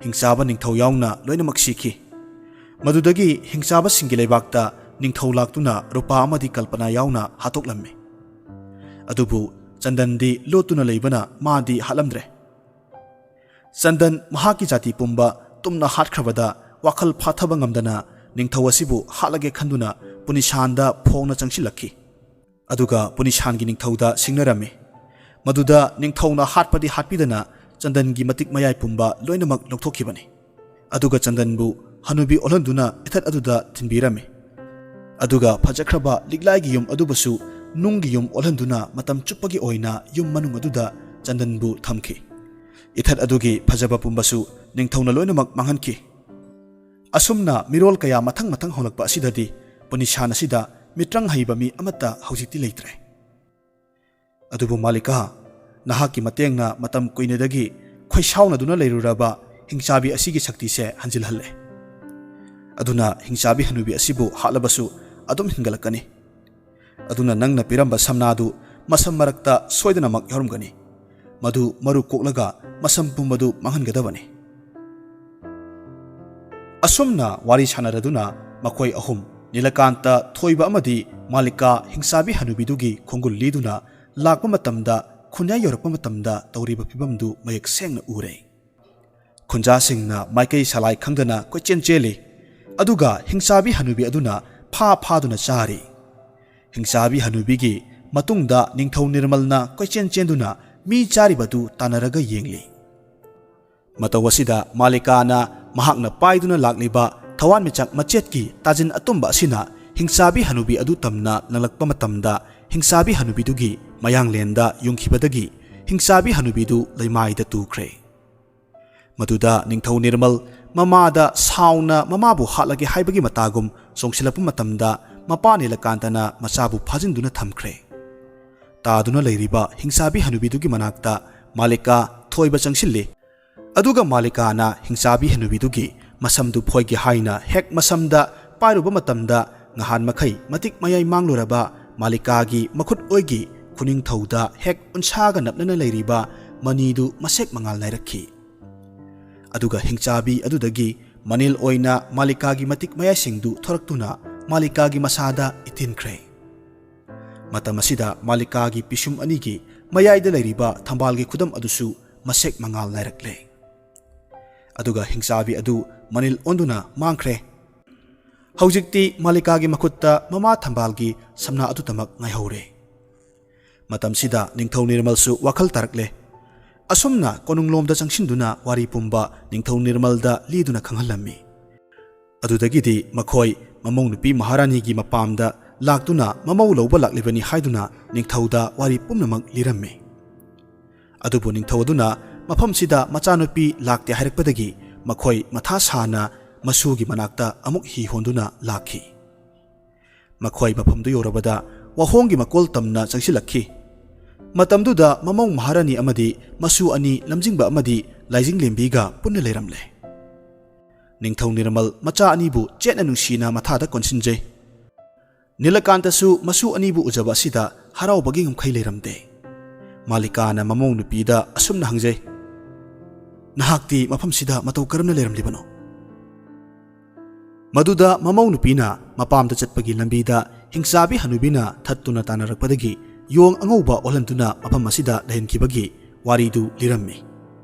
ꯍꯤꯡꯆꯥꯕ ꯅꯤꯡꯊꯧ ꯌꯥꯎꯅ ꯂꯣꯏꯅꯃꯛ ꯁꯤꯈꯤ꯫ ꯃꯗꯨꯗꯒꯤ ꯍꯤꯡꯆꯥꯕꯁꯤꯡꯒꯤ ꯂꯩꯕꯥꯛꯇ ꯅꯤꯡꯊꯧ ꯂꯥꯛꯇꯨꯅ ꯔꯨꯄꯥ ꯑꯃꯗꯤ ꯀꯜꯄꯅꯥ ꯌꯥꯎꯅ ꯍꯥꯠꯇꯣꯛꯂꯝꯃꯤ꯫ ꯑꯗꯨꯕꯨ ꯆꯟꯗꯟꯗꯤ ꯂꯣꯠꯇꯨꯅ ꯂꯩꯕꯅ ꯃꯥꯗꯤ ꯍꯥꯠꯂꯝꯗ꯭ꯔꯦ꯫ ꯆꯟꯗꯟ ꯃꯍꯥꯛꯀꯤ ꯖꯥꯇꯤ ꯄꯨꯝꯕ ꯇꯨꯝꯅ ꯍꯥꯠꯈ꯭ꯔꯕꯗ ꯋꯥꯈꯜ ꯐꯥꯊꯕ ꯉꯝꯗꯅ ꯅꯤꯡꯊꯧ ꯑꯁꯤꯕꯨ ꯍꯥꯠꯂꯒꯦ ꯈꯟꯗꯨꯅ ꯄꯨꯅꯤꯁꯥꯟꯗ ꯐꯣꯡꯅ ꯆꯪꯁꯤꯜꯂꯛꯈꯤ꯫ ꯑꯗꯨꯒ ꯄꯨꯅꯤꯁꯥꯟꯒꯤ ꯅꯤꯡꯊꯧꯗ ꯁꯤꯡꯅꯔꯝꯃꯤ꯫ ꯃꯗꯨꯗ ꯅꯤꯡꯊꯧꯅ ꯍꯥꯠꯄꯗꯤ ꯍꯥꯠꯄꯤꯗꯅ ꯆꯟꯗꯟꯒꯤ ꯃꯇꯤꯛ ꯃꯌꯥꯏ ꯄꯨꯝꯕ ꯂꯣꯏꯅꯃꯛ ꯂꯧꯊꯣꯛꯈꯤꯕꯅꯤ꯫ ꯑꯗꯨꯒ ꯆꯟꯗꯟꯕꯨ ꯍꯅꯨꯕꯤ ꯑꯣꯜꯍꯟꯗꯨꯅ ꯏꯊꯠ ꯑꯗꯨꯗ ꯊꯤꯟꯕꯤꯔꯝꯃꯤ꯫ ꯑꯗꯨꯒ ꯐꯖꯈ꯭ꯔꯕ ꯂꯤꯛꯂꯥꯏꯒꯤ ꯌꯨꯝ ꯑꯗꯨꯕꯨꯁꯨ ꯅꯨꯡꯒꯤ ꯌꯨꯝ ꯑꯣꯜꯍꯟꯗꯨꯅ ꯃꯇꯝ ꯆꯨꯞꯄꯒꯤ ꯑꯣꯏꯅ ꯌꯨꯝ ꯃꯅꯨꯡ ꯑꯗꯨꯗ ꯆꯟꯗꯟꯕꯨ ꯊꯝꯈꯤ꯫ ꯏꯊꯠ ꯑꯗꯨꯒꯤ ꯐꯖꯕ ꯄꯨꯝꯕꯁꯨ ꯅꯤꯡꯊꯧꯅ ꯂꯣꯏꯅꯃꯛ ꯃꯥꯡꯍꯟꯈꯤ꯫ ꯑꯁꯨꯝꯅ ꯃꯤꯔꯣꯜ ꯀꯌꯥ ꯃꯊꯪ ꯃꯊꯪ ꯍꯧꯂꯛꯄ ꯑꯁꯤꯗꯗꯤ ꯄꯨꯅꯤꯁꯥꯟ ꯑꯁꯤꯗ ꯃꯤꯇ꯭ꯔꯪ ꯍꯩꯕ ꯃꯤ ꯑꯃꯠꯇ ꯍꯧꯖꯤꯛꯇꯤ ꯂꯩꯇ꯭ꯔꯦ꯫ ꯑꯗꯨꯕꯨ ꯃꯥꯂꯤꯀꯥ, ꯅꯍꯥꯛꯀꯤ ꯃꯇꯦꯡꯅ ꯃꯇꯝ ꯀꯨꯏꯅꯗꯒꯤ ꯈꯣꯏꯁꯥꯎꯅꯗꯨꯅ ꯂꯩꯔꯨꯔꯕ ꯍꯤꯡꯆꯥꯕꯤ ꯑꯁꯤꯒꯤ ꯁꯛꯇꯤꯁꯦ ꯍꯟꯖꯤꯜꯍꯜꯂꯦ꯫ ꯑꯗꯨꯅ ꯍꯤꯡꯆꯥꯕꯤ ꯍꯅꯨꯕꯤ ꯑꯁꯤꯕꯨ ꯍꯥꯠꯂꯕꯁꯨ ꯑꯗꯨꯝ ꯍꯤꯡꯒꯠꯂꯛꯀꯅꯤ꯫ ꯑꯗꯨꯅ ꯅꯪꯅ ꯄꯤꯔꯝꯕ ꯁꯝꯅꯥꯗꯨ ꯃꯁꯝ ꯃꯔꯛꯇ ꯁꯣꯏꯗꯅꯃꯛ ꯌꯥꯎꯔꯝꯒꯅꯤ꯫ ꯃꯗꯨ ꯃꯔꯨ ꯀꯣꯛꯂꯒ ꯃꯁꯝ ꯄꯨꯝꯕꯗꯨ ꯃꯥꯡꯍꯟꯒꯗꯕꯅꯤ꯫ ꯑꯁꯨꯝꯅ ꯋꯥꯔꯤ ꯁꯥꯟꯅꯔꯗꯨꯅ ꯃꯈꯣꯏ ꯑꯍꯨꯝ, ꯅꯤꯂꯀꯥꯟꯇ, ꯊꯣꯏꯕ ꯑꯃꯗꯤ ꯃꯥꯂꯤꯀꯥ, ꯍꯤꯡꯆꯥꯕꯤ ꯍꯅꯨꯕꯤꯗꯨꯒꯤ ꯈꯣꯡꯒꯨꯜ ꯂꯤꯗꯨꯅ ꯂꯥꯛꯄ ꯃꯇꯝꯗ, ꯈꯨꯟꯌꯥꯏ ꯌꯧꯔꯛꯄ ꯃꯇꯝꯗ ꯇꯧꯔꯤꯕ ꯐꯤꯕꯝꯗꯨ ꯃꯌꯦꯛ ꯁꯦꯡꯅ ꯎꯔꯦ꯫ ꯈꯨꯟꯖꯥꯁꯤꯡꯅ ꯃꯥꯏꯀꯩ ꯁꯂꯥꯏ ꯈꯪꯗꯅ ꯀꯣꯏꯆꯦꯟ ꯆꯦꯜꯂꯤ꯫ ꯑꯗꯨꯒ ꯍꯤꯡꯆꯥꯕꯤ ꯍꯅꯨꯕꯤ ꯑꯗꯨꯅ ꯐꯥ ꯐꯥꯗꯨꯅ ꯆꯥꯔꯤ꯫ ꯍꯤꯡꯆꯥꯕꯤ ꯍꯅꯨꯕꯤꯒꯤ ꯃꯇꯨꯡꯗ ꯅꯤꯡꯊꯧ ꯅꯤꯔꯃꯜꯅ ꯀꯣꯏꯆꯦꯟ ꯆꯦꯟꯗꯨꯅ ꯃꯤ ꯆꯥꯔꯤꯕꯗꯨ ꯇꯥꯟꯅꯔꯒ ꯌꯦꯡꯂꯤ꯫ ꯃꯇꯧ ꯑꯁꯤꯗ ꯃꯥꯂꯤꯀꯥꯅ ꯃꯍꯥꯛꯅ ꯄꯥꯏꯗꯨꯅ ꯂꯥꯛꯂꯤꯕ ꯊꯋꯥꯟꯃꯤꯆꯥꯛ ꯃꯆꯦꯠꯀꯤ ꯇꯥꯖꯤꯟ ꯑꯇꯨꯝꯕ ꯑꯁꯤꯅ ꯍꯤꯡꯆꯥꯕꯤ ꯍꯅꯨꯕꯤ ꯑꯗꯨ ꯇꯝꯅ ꯂꯪꯂꯛꯄ ꯃꯇꯝꯗ, ꯍꯤꯡꯆꯥꯕꯤ ꯍꯅꯨꯕꯤꯗꯨꯒꯤ ꯃꯌꯥꯡꯂꯦꯟꯗ ꯌꯨꯡꯈꯤꯕꯗꯒꯤ ꯍꯤꯡꯆꯥꯕꯤ ꯍꯅꯨꯕꯤꯗꯨ ꯂꯩꯃꯥꯏꯗ ꯇꯨꯈ꯭ꯔꯦ꯫ ꯃꯗꯨꯗ ꯅꯤꯡꯊꯧ ꯅꯤꯔꯃꯜ ꯃꯃꯥꯗ ꯁꯥꯎꯅ ꯃꯃꯥꯕꯨ ꯍꯥꯠꯂꯒꯦ ꯍꯥꯏꯕꯒꯤ ꯃꯇꯥꯒꯨꯝ ꯆꯣꯡꯁꯤꯜꯂꯛꯄ ꯃꯇꯝꯗ, ꯃꯄꯥ ꯅꯤꯂꯀꯥꯟꯇꯅ ꯃꯆꯥꯕꯨ ꯐꯥꯖꯤꯟꯗꯨꯅ ꯊꯝꯈ꯭ꯔꯦ꯫ ꯇꯥꯗꯨꯅ ꯂꯩꯔꯤꯕ ꯍꯤꯡꯆꯥꯕꯤ ꯍꯅꯨꯕꯤꯗꯨꯒꯤ ꯃꯅꯥꯛꯇ ꯃꯥꯂꯤꯀꯥ, ꯊꯣꯏꯕ ꯆꯪꯁꯤꯜꯂꯤ꯫ ꯑꯗꯨꯒ ꯃꯥꯂꯤꯀꯥꯅ ꯍꯤꯡꯆꯥꯕꯤ ꯍꯅꯨꯕꯤꯗꯨꯒꯤ ꯃꯁꯝꯗꯨ ꯐꯣꯏꯒꯦ ꯍꯥꯏꯅ ꯍꯦꯛ ꯃꯁꯝꯗ ꯄꯥꯏꯔꯨꯕ ꯃꯇꯝꯗ, ꯉꯍꯥꯟ ꯃꯈꯩ ꯃꯇꯤꯛ ꯃꯌꯥꯏ ꯃꯥꯡꯂꯨꯔꯕ ꯃꯥꯂꯤꯀꯥꯒꯤ ꯃꯈꯨꯠ ꯑꯣꯏꯒꯤ ꯈꯨꯅꯤꯡꯊꯧꯗ ꯍꯦꯛ ꯎꯟꯁꯥꯒ ꯅꯞꯅꯅ ꯂꯩꯔꯤꯕ ꯃꯅꯤꯗꯨ ꯃꯁꯦꯛ ꯃꯉꯥꯜ ꯅꯥꯏꯔꯛꯈꯤ꯫ ꯑꯗꯨꯒ ꯍꯤꯡꯆꯥꯕꯤ ꯑꯗꯨꯗꯒꯤ ꯃꯅꯤꯜ ꯑꯣꯏꯅ ꯃꯥꯂꯤꯀꯥꯒꯤ ꯃꯇꯤꯛ ꯃꯌꯥꯏꯁꯤꯡꯗꯨ ꯊꯣꯔꯛꯇꯨꯅ ꯃꯥꯂꯤꯀꯥꯒꯤ ꯃꯁꯥꯗ ꯏꯇꯤꯟꯈ꯭ꯔꯦ꯫ ꯃꯇꯝ ꯑꯁꯤꯗ ꯃꯥꯂꯤꯀꯥꯒꯤ ꯄꯤꯁꯨꯝ ꯑꯅꯤꯒꯤ ꯃꯌꯥꯏꯗ ꯂꯩꯔꯤꯕ ꯊꯝꯕꯥꯜꯒꯤ ꯈꯨꯗꯝ ꯑꯗꯨꯁꯨ ꯃꯁꯦꯛ ꯃꯉꯥꯜ ꯅꯥꯏꯔꯛꯂꯦ꯫ ꯑꯗꯨꯒ ꯍꯤꯡꯆꯥꯕꯤ ꯑꯗꯨ ꯃꯅꯤꯜ ꯑꯣꯟꯗꯨꯅ ꯃꯥꯡꯈ꯭ꯔꯦ꯫ ꯍꯧꯖꯤꯛꯇꯤ ꯃꯥꯂꯤꯀꯥꯒꯤ ꯃꯈꯨꯠꯇ ꯃꯃꯥ ꯊꯝꯕꯥꯜꯒꯤ ꯁꯝꯅꯥ ꯑꯗꯨꯇꯃꯛ ꯉꯥꯏꯍꯧꯔꯦ꯫ ꯃꯇꯝꯁꯤꯗ ꯅꯤꯡꯊꯧ ꯅꯤꯔꯃꯜꯁꯨ ꯋꯥꯈꯜ ꯇꯥꯔꯛꯂꯦ꯫ ꯑꯁꯨꯝꯅ ꯀꯣꯅꯨꯡꯂꯣꯝꯗ ꯆꯪꯁꯤꯟꯗꯨꯅ ꯋꯥꯔꯤ ꯄꯨꯝꯕ ꯅꯤꯡꯊꯧ ꯅꯤꯔꯃꯜꯗ ꯂꯤꯗꯨꯅ ꯈꯪꯍꯜꯂꯝꯃꯤ꯫ ꯑꯗꯨꯗꯒꯤꯗꯤ ꯃꯈꯣꯏ ꯃꯃꯧ ꯅꯨꯄꯤ ꯃꯍꯥꯔꯥꯅꯤꯒꯤ ꯃꯄꯥꯝꯗ ꯂꯥꯛꯇꯨꯅ ꯃꯃꯧ ꯂꯧꯕ ꯂꯥꯛꯂꯤꯕꯅꯤ ꯍꯥꯏꯗꯨꯅ ꯅꯤꯡꯊꯧꯗ ꯋꯥꯔꯤ ꯄꯨꯝꯅꯃꯛ ꯂꯤꯔꯝꯃꯤ꯫ ꯑꯗꯨꯕꯨ ꯅꯤꯡꯊꯧ ꯑꯗꯨꯅ ꯃꯐꯝꯁꯤꯗ ꯃꯆꯥꯅꯨꯄꯤ ꯂꯥꯛꯇꯦ ꯍꯥꯏꯔꯛꯄꯗꯒꯤ ꯃꯈꯣꯏ ꯃꯊꯥ ꯁꯥꯅ ꯃꯁꯨꯒꯤ ꯃꯅꯥꯛꯇ ꯑꯃꯨꯛ ꯍꯤ ꯍꯣꯟꯗꯨꯅ ꯂꯥꯛꯈꯤ꯫ ꯃꯈꯣꯏ ꯃꯐꯝꯗꯨ ꯌꯧꯔꯕꯗ ꯋꯥꯍꯣꯡꯒꯤ ꯃꯀꯣꯜ ꯇꯝꯅ ꯆꯪꯁꯤꯜꯂꯛꯈꯤ꯫ ꯃꯇꯝꯗꯨꯗ ꯃꯃꯧ ꯃꯍꯥꯔꯥꯅꯤ ꯑꯃꯗꯤ ꯃꯁꯨ ꯑꯅꯤ ꯂꯝꯖꯤꯡꯕ ꯑꯃꯗꯤ ꯂꯥꯏꯖꯤꯡꯂꯦꯝꯕꯤꯒ ꯄꯨꯟꯅ ꯂꯩꯔꯝꯂꯦ꯫ ꯅꯤꯡꯊꯧ ꯅꯤꯔꯃꯜ ꯃꯆꯥ ꯑꯅꯤꯕꯨ ꯆꯦꯠꯅ ꯅꯨꯡꯁꯤꯅ ꯃꯊꯥꯗ ꯀꯣꯟꯁꯤꯟꯖꯩ꯫ ꯅꯤꯂꯀꯥꯟꯇꯁꯨ ꯃꯁꯨ ꯑꯅꯤꯕꯨ ꯎꯖꯕ ꯑꯁꯤꯗ ꯍꯔꯥꯎꯕꯒꯤ ꯉꯝꯈꯩ ꯂꯩꯔꯝꯗꯦ꯫ ꯃꯥꯂꯤꯀꯥꯅ ꯃꯃꯧ ꯅꯨꯄꯤꯗ ꯑꯁꯨꯝꯅ ꯍꯪꯖꯩ, "ꯅꯍꯥꯛꯇꯤ ꯃꯐꯝꯁꯤꯗ ꯃꯇꯧ ꯀꯔꯝꯅ ꯂꯩꯔꯝꯂꯤꯕꯅꯣ?" ꯃꯗꯨꯗ ꯃꯃꯧ ꯅꯨꯄꯤꯅ ꯃꯄꯥꯝꯗ ꯆꯠꯄꯒꯤ ꯂꯝꯕꯤꯗ ꯍꯤꯡꯆꯥꯕꯤ ꯍꯅꯨꯕꯤꯅ ꯊꯠꯇꯨꯅ ꯇꯥꯟꯅꯔꯛꯄꯗꯒꯤ ꯌꯣꯡ ꯑꯉꯧꯕ ꯑꯣꯜꯍꯟꯗꯨꯅ ꯃꯐꯝ ꯑꯁꯤꯗ ꯂꯩꯍꯟꯈꯤꯕꯒꯤ ꯋꯥꯔꯤꯗꯨ ꯂꯤꯔꯝꯃꯤ꯫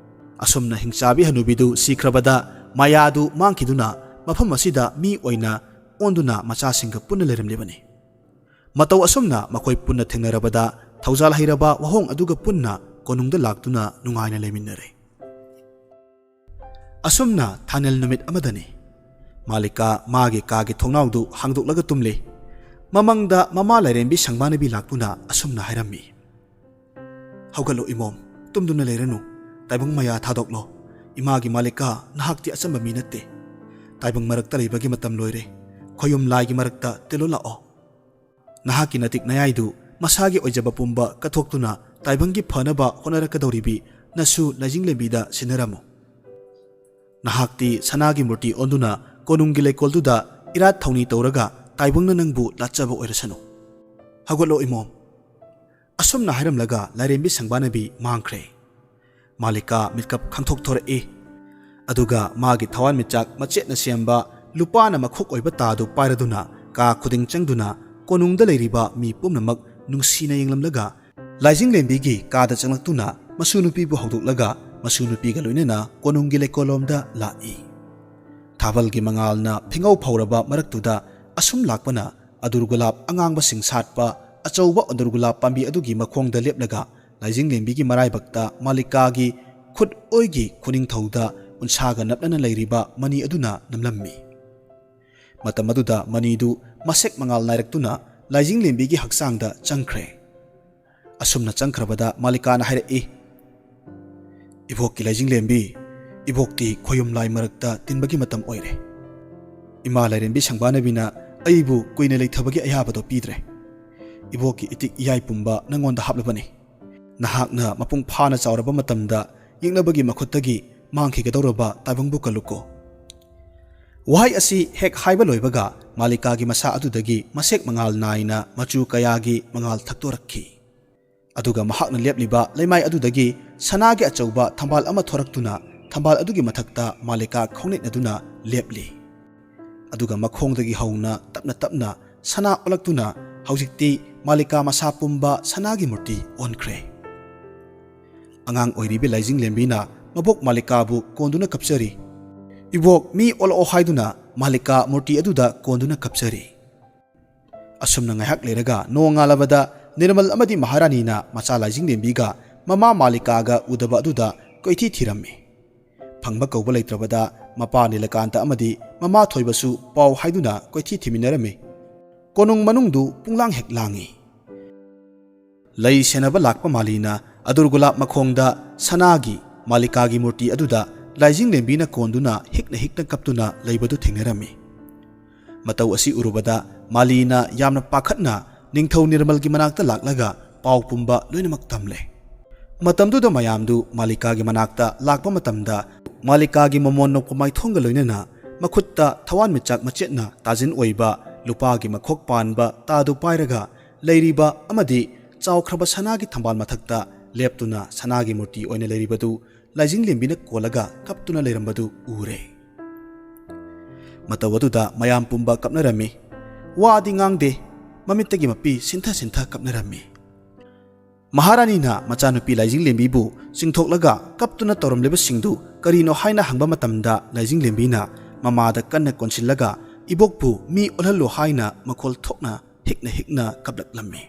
ꯑꯁꯨꯝꯅ ꯍꯤꯡꯆꯥꯕꯤ ꯍꯅꯨꯕꯤꯗꯨ ꯁꯤꯈ꯭ꯔꯕꯗ ꯃꯌꯥꯗꯨ ꯃꯥꯡꯈꯤꯗꯨꯅ ꯃꯐꯝ ꯑꯁꯤꯗ ꯃꯤ ꯑꯣꯏꯅ ꯑꯣꯟꯗꯨꯅ ꯃꯆꯥꯁꯤꯡꯒ ꯄꯨꯟꯅ ꯂꯩꯔꯝꯂꯤꯕꯅꯤ꯫ ꯃꯇꯧ ꯑꯁꯨꯝꯅ ꯃꯈꯣꯏ ꯄꯨꯟꯅ ꯊꯦꯡꯅꯔꯕꯗ ꯊꯧꯖꯥꯜ ꯍꯩꯔꯕ ꯋꯥꯍꯣꯡ ꯑꯗꯨꯒ ꯄꯨꯟꯅ ꯀꯣꯅꯨꯡꯗ ꯂꯥꯛꯇꯨꯅ ꯅꯨꯡꯉꯥꯏꯅ ꯂꯩꯃꯤꯟꯅꯔꯦ꯫ ꯑꯁꯨꯝꯅ ꯊꯥꯅꯤꯜ ꯅꯨꯃꯤꯠ ꯑꯃꯗꯅꯤ꯫ ꯃꯥꯂꯤꯀꯥ ꯃꯥꯒꯤ ꯀꯥꯒꯤ ꯊꯣꯡꯅꯥꯎꯗꯨ ꯍꯥꯡꯗꯣꯛꯂꯒ ꯇꯨꯝꯂꯤ꯫ ꯃꯃꯪꯗ ꯃꯃꯥ ꯂꯥꯏꯔꯦꯝꯕꯤ ꯁꯪꯕꯥꯅꯕꯤ ꯂꯥꯛꯇꯨꯅ ꯑꯁꯨꯝꯅ ꯍꯥꯏꯔꯝꯃꯤ, "ꯍꯧꯒꯠꯂꯣ ꯏꯃꯣꯝ, ꯇꯨꯝꯗꯨꯅ ꯂꯩꯔꯅꯨ꯫ ꯇꯥꯏꯕꯪ ꯃꯌꯥ ꯊꯥꯗꯣꯛꯂꯣ꯫ ꯏꯃꯥꯒꯤ ꯃꯥꯂꯤꯀꯥ, ꯅꯍꯥꯛꯇꯤ ꯑꯆꯝꯕ ꯃꯤ ꯅꯠꯇꯦ꯫ ꯇꯥꯏꯕꯪ ꯃꯔꯛꯇ ꯂꯩꯕꯒꯤ ꯃꯇꯝ ꯂꯣꯏꯔꯦ꯫ ꯈꯣꯌꯨꯝ ꯂꯥꯏꯒꯤ ꯃꯔꯛꯇ ꯇꯤꯜꯂꯣ ꯂꯥꯛꯑꯣ꯫ ꯅꯍꯥꯛꯀꯤ ꯅꯇꯤꯛ ꯅꯌꯥꯏꯗꯨ ꯃꯁꯥꯒꯤ ꯑꯣꯏꯖꯕ ꯄꯨꯝꯕ ꯀꯠꯊꯣꯛꯇꯨꯅ ꯇꯥꯏꯕꯪꯒꯤ ꯐꯅꯕ ꯍꯣꯠꯅꯔꯛꯀꯗꯧꯔꯤꯕꯤ ꯅꯁꯨ ꯂꯥꯏꯖꯤꯡꯂꯦꯝꯕꯤꯗ ꯁꯤꯟꯅꯔꯝꯃꯨ꯫ ꯅꯍꯥꯛꯇꯤ ꯁꯅꯥꯒꯤ ꯃꯨꯔꯇꯤ ꯑꯣꯟꯗꯨꯅ ꯀꯣꯅꯨꯡꯒꯤ ꯂꯩꯀꯣꯜꯗꯨꯗ ꯏꯔꯥꯠ ꯊꯧꯅꯤ ꯇꯧꯔꯒ ꯇꯥꯏꯕꯪꯅ ꯅꯪꯕꯨ ꯂꯥꯠꯆꯕ ꯑꯣꯏꯔꯁꯅꯨ꯫ ꯍꯧꯒꯠꯂꯣ ꯏꯃꯣꯝ꯫" ꯑꯁꯨꯝꯅ ꯍꯥꯏꯔꯝꯂꯒ ꯂꯥꯏꯔꯦꯝꯕꯤ ꯁꯪꯕꯥꯅꯕꯤ ꯃꯥꯡꯈ꯭ꯔꯦ꯫ ꯃꯥꯂꯤꯀꯥ ꯃꯤꯠꯀꯞ ꯈꯪꯊꯣꯛꯊꯣꯔꯛꯏ꯫ ꯑꯗꯨꯒ ꯃꯥꯒꯤ ꯊꯋꯥꯟꯃꯤꯆꯥꯛ ꯃꯆꯦꯠꯅ ꯁꯦꯝꯕ ꯂꯨꯄꯥꯅ ꯃꯈꯣꯛ ꯑꯣꯏꯕ ꯇꯥꯗꯨ ꯄꯥꯏꯔꯗꯨꯅ ꯀꯥ ꯈꯨꯗꯤꯡ ꯆꯪꯗꯨꯅ ꯀꯣꯅꯨꯡꯗ ꯂꯩꯔꯤꯕ ꯃꯤ ꯄꯨꯝꯅꯃꯛ ꯅꯨꯡꯁꯤꯅ ꯌꯦꯡꯂꯝꯂꯒ ꯂꯥꯏꯖꯤꯡꯂꯦꯝꯕꯤꯒꯤ ꯀꯥꯗ ꯆꯪꯂꯛꯇꯨꯅ ꯃꯁꯨ ꯅꯨꯄꯤꯕꯨ ꯍꯧꯗꯣꯛꯂꯒ ꯃꯁꯨ ꯅꯨꯄꯤꯒ ꯂꯣꯏꯅꯅ ꯀꯣꯅꯨꯡꯒꯤ ꯂꯩꯀꯣꯜꯂꯣꯝꯗ ꯂꯥꯛꯏ꯫ ꯊꯥꯕꯜꯒꯤ ꯃꯉꯥꯜꯅ ꯐꯤꯉꯧ ꯐꯧꯔꯕ ꯃꯔꯛꯇꯨꯗ ꯑꯁꯨꯝ ꯂꯥꯛꯄꯅ ꯑꯗꯨꯔ ꯒꯨꯂꯥꯞ ꯑꯉꯥꯡꯕꯁꯤꯡ ꯁꯥꯠꯄ ꯑꯆꯧꯕ ꯑꯗꯨꯔ ꯒꯨꯂꯥꯞ ꯄꯥꯝꯕꯤ ꯑꯗꯨꯒꯤ ꯃꯈꯣꯡꯗ ꯂꯦꯞꯂꯒ ꯂꯥꯏꯖꯤꯡꯂꯦꯝꯕꯤꯒꯤ ꯃꯔꯥꯏꯕꯛꯇ ꯃꯥꯂꯤꯀꯥꯒꯤ ꯈꯨꯠ ꯑꯣꯏꯒꯤ ꯈꯨꯅꯤꯡꯊꯧꯗ ꯎꯟꯁꯥꯒ ꯅꯞꯂꯅ ꯂꯩꯔꯤꯕ ꯃꯅꯤ ꯑꯗꯨꯅ ꯅꯝꯂꯝꯃꯤ꯫ ꯃꯇꯝ ꯑꯗꯨꯗ ꯃꯅꯤꯗꯨ ꯃꯁꯦꯛ ꯃꯉꯥꯜ ꯅꯥꯏꯔꯛꯇꯨꯅ ꯂꯥꯏꯖꯤꯡꯂꯦꯝꯕꯤꯒꯤ ꯍꯛꯆꯥꯡꯗ ꯆꯪꯈ꯭ꯔꯦ꯫ ꯑꯁꯨꯝꯅ ꯆꯪꯈ꯭ꯔꯕꯗ ꯃꯥꯂꯤꯀꯥꯅ ꯍꯥꯏꯔꯛꯏ, "ꯏꯕꯣꯛꯀꯤ ꯂꯥꯏꯖꯤꯡꯂꯦꯝꯕꯤ, ꯏꯕꯣꯛꯇꯤ ꯈꯣꯌꯨꯝ ꯂꯥꯏ ꯃꯔꯛꯇ ꯇꯤꯟꯕꯒꯤ ꯃꯇꯝ ꯑꯣꯏꯔꯦ꯫ ꯏꯃꯥ ꯂꯥꯏꯔꯦꯝꯕꯤ ꯁꯪꯕꯥꯅꯕꯤꯅ ꯑꯩꯕꯨ ꯀꯨꯏꯅ ꯂꯩꯊꯕꯒꯤ ꯑꯌꯥꯕꯗꯣ ꯄꯤꯗ꯭ꯔꯦ꯫ ꯏꯕꯣꯛꯀꯤ ꯏꯇꯤꯛ ꯏꯌꯥꯏ ꯄꯨꯝꯕ ꯅꯪꯉꯣꯟꯗ ꯍꯥꯞꯂꯕꯅꯤ꯫ ꯅꯍꯥꯛꯅ ꯃꯄꯨꯡ ꯐꯥꯅ ꯆꯥꯎꯔꯕ ꯃꯇꯝꯗ ꯌꯦꯛꯅꯕꯒꯤ ꯃꯈꯨꯠꯇꯒꯤ ꯃꯥꯡꯈꯤꯒꯗꯧꯔꯕ ꯇꯥꯏꯕꯪꯕꯨ ꯀꯜꯂꯨꯀꯣ"꯫ ꯋꯥꯍꯩ ꯑꯁꯤ ꯍꯦꯛ ꯍꯥꯏꯕ ꯂꯣꯏꯕꯒ ꯃꯥꯂꯤꯀꯥꯒꯤ ꯃꯁꯥ ꯑꯗꯨꯗꯒꯤ ꯃꯁꯦꯛ ꯃꯉꯥꯜ ꯅꯥꯏꯅ ꯃꯆꯨ ꯀꯌꯥꯒꯤ ꯃꯉꯥꯜ ꯊꯛꯇꯣꯔꯛꯈꯤ꯫ ꯑꯗꯨꯒ ꯃꯍꯥꯛꯅ ꯂꯦꯞꯂꯤꯕ ꯂꯩꯃꯥꯏ ꯑꯗꯨꯗꯒꯤ ꯁꯅꯥꯒꯤ ꯑꯆꯧꯕ ꯊꯝꯕꯥꯜ ꯑꯃ ꯊꯣꯔꯛꯇꯨꯅ ꯊꯝꯕꯥꯜ ꯑꯗꯨꯒꯤ ꯃꯊꯛꯇ ꯃꯥꯂꯤꯀꯥ ꯈꯣꯡꯅꯦꯠꯅꯗꯨꯅ ꯂꯦꯞꯂꯤ꯫ ꯑꯗꯨꯒ ꯃꯈꯣꯡꯗꯒꯤ ꯍꯧꯅ ꯇꯞꯅ ꯇꯞꯅ ꯁꯅꯥ ꯑꯣꯜꯂꯛꯇꯨꯅ ꯍꯧꯖꯤꯛꯇꯤ ꯃꯥꯂꯤꯀꯥ ꯃꯁꯥ ꯄꯨꯝꯕ ꯁꯅꯥꯒꯤ ꯃꯨꯔꯇꯤ ꯑꯣꯟꯈ꯭ꯔꯦ꯫ ꯑꯉꯥꯡ ꯑꯣꯏꯔꯤꯕꯤ ꯂꯥꯏꯖꯤꯡꯂꯦꯝꯕꯤꯅ ꯃꯕꯣꯛ ꯃꯥꯂꯤꯀꯥꯕꯨ ꯀꯣꯟꯗꯨꯅ ꯀꯞꯆꯔꯤ꯫ "ꯏꯕꯣꯛ, ꯃꯤ ꯑꯣꯜꯂꯛꯑꯣ" ꯍꯥꯏꯗꯨꯅ ꯃꯥꯂꯤꯀꯥ ꯃꯨꯔꯇꯤ ꯑꯗꯨꯗ ꯀꯣꯟꯗꯨꯅ ꯀꯞꯆꯔꯤ꯫ ꯑꯁꯨꯝꯅ ꯉꯥꯏꯍꯥꯛ ꯂꯩꯔꯒ ꯅꯣꯡꯉꯥꯜꯂꯕꯗ ꯅꯤꯔꯃꯜ ꯑꯃꯗꯤ ꯃꯍꯥꯔꯥꯅꯤꯅ ꯃꯆꯥ ꯂꯥꯏꯖꯤꯡꯂꯦꯝꯕꯤꯒ ꯃꯃꯥ ꯃꯥꯂꯤꯀꯥꯒ ꯎꯗꯕ ꯑꯗꯨꯗ ꯀꯣꯏꯊꯤ ꯊꯤꯔꯝꯃꯤ꯫ ꯐꯪꯕ ꯀꯧꯕ ꯂꯩꯇ꯭ꯔꯕꯗ ꯃꯄꯥ ꯅꯤꯂꯀꯥꯟꯇ ꯑꯃꯗꯤ ꯃꯃꯥ ꯊꯣꯏꯕꯁꯨ ꯄꯥꯎ ꯍꯥꯏꯗꯨꯅ ꯀꯣꯏꯊꯤ ꯊꯤꯃꯤꯟꯅꯔꯝꯃꯤ꯫ ꯀꯣꯅꯨꯡ ꯃꯅꯨꯡꯗꯨ ꯄꯨꯡꯂꯥꯡ ꯍꯦꯛ ꯂꯥꯡꯉꯤ꯫ ꯂꯩ ꯁꯦꯟꯅꯕ ꯂꯥꯛꯄ ꯃꯥꯂꯤꯅ ꯑꯗꯨꯔ ꯒꯨꯂꯥꯞ ꯃꯈꯣꯡꯗ ꯁꯅꯥꯒꯤ ꯃꯥꯂꯤꯀꯥꯒꯤ ꯃꯨꯔꯇꯤ ꯑꯗꯨꯗ ꯂꯥꯏꯖꯤꯡꯂꯦꯝꯕꯤꯅ ꯀꯣꯟꯗꯨꯅ ꯍꯤꯛꯅ ꯍꯤꯛꯅ ꯀꯞꯇꯨꯅ ꯂꯩꯕꯗꯨ ꯊꯦꯡꯅꯔꯝꯃꯤ꯫ ꯃꯇꯧ ꯑꯁꯤ ꯎꯔꯨꯕꯗ ꯃꯥꯂꯤꯅ ꯌꯥꯝꯅ ꯄꯥꯈꯠꯅ ꯅꯤꯡꯊꯧ ꯅꯤꯔꯃꯜꯒꯤ ꯃꯅꯥꯛꯇ ꯂꯥꯛꯂꯒ ꯄꯥꯎ ꯄꯨꯝꯕ ꯂꯣꯏꯅꯃꯛ ꯇꯝꯂꯦ꯫ ꯃꯇꯝꯗꯨꯗ ꯃꯌꯥꯝꯗꯨ ꯃꯥꯂꯤꯀꯥꯒꯤ ꯃꯅꯥꯛꯇ ꯂꯥꯛꯄ ꯃꯇꯝꯗ ꯃꯥꯂꯤꯀꯥꯒꯤ ꯃꯃꯣꯟ ꯅꯣꯛꯄ ꯃꯥꯏꯊꯣꯡꯒ ꯂꯣꯏꯅꯅ ꯃꯈꯨꯠꯇ ꯊꯋꯥꯟꯃꯤꯆꯥꯛ ꯃꯆꯦꯠꯅ ꯇꯥꯖꯤꯟ ꯑꯣꯏꯕ ꯂꯨꯄꯥꯒꯤ ꯃꯈꯣꯛ ꯄꯥꯟꯕ ꯇꯥꯗꯨ ꯄꯥꯏꯔꯒ ꯂꯩꯔꯤꯕ ꯑꯃꯗꯤ ꯆꯥꯎꯈ꯭ꯔꯕ ꯁꯅꯥꯒꯤ ꯊꯝꯕꯥꯜ ꯃꯊꯛꯇ ꯂꯦꯞꯇꯨꯅ ꯁꯅꯥꯒꯤ ꯃꯨꯔꯇꯤ ꯑꯣꯏꯅ ꯂꯩꯔꯤꯕꯗꯨ ꯂꯥꯏꯖꯤꯡꯂꯦꯝꯕꯤꯅ ꯀꯣꯜꯂꯒ ꯀꯞꯇꯨꯅ ꯂꯩꯔꯝꯕꯗꯨ ꯎꯔꯦ꯫ ꯃꯇꯧ ꯑꯗꯨꯗ ꯃꯌꯥꯝ ꯄꯨꯝꯕ ꯀꯞꯅꯔꯝꯃꯤ꯫ ꯋꯥꯗꯤ ꯉꯥꯡꯗꯦ, ꯃꯃꯤꯠꯇꯒꯤ ꯃꯄꯤ ꯁꯤꯟꯊ ꯁꯤꯟꯊ ꯀꯞꯅꯔꯝꯃꯤ꯫ ꯃꯍꯥꯔꯥꯅꯤꯅ ꯃꯆꯥꯅꯨꯄꯤ ꯂꯥꯏꯖꯤꯡꯂꯦꯝꯕꯤꯕꯨ ꯆꯤꯡꯊꯣꯛꯂꯒ ꯀꯞꯇꯨꯅ ꯇꯧꯔꯝꯂꯤꯕꯁꯤꯡꯗꯨ ꯀꯔꯤꯅꯣ ꯍꯥꯏꯅ ꯍꯪꯕ ꯃꯇꯝꯗ, ꯂꯥꯏꯖꯤꯡꯂꯦꯝꯕꯤꯅ ꯃꯃꯥꯗ ꯀꯟꯅ ꯀꯣꯟꯁꯤꯜꯂꯒ, "ꯏꯕꯣꯛꯄꯨ ꯃꯤ ꯑꯣꯜꯍꯜꯂꯣ" ꯍꯥꯏꯅ ꯃꯈꯣꯜ ꯊꯣꯛꯅ ꯍꯤꯛꯅ ꯍꯤꯛꯅ ꯀꯞꯂꯛꯂꯝꯃꯤ꯫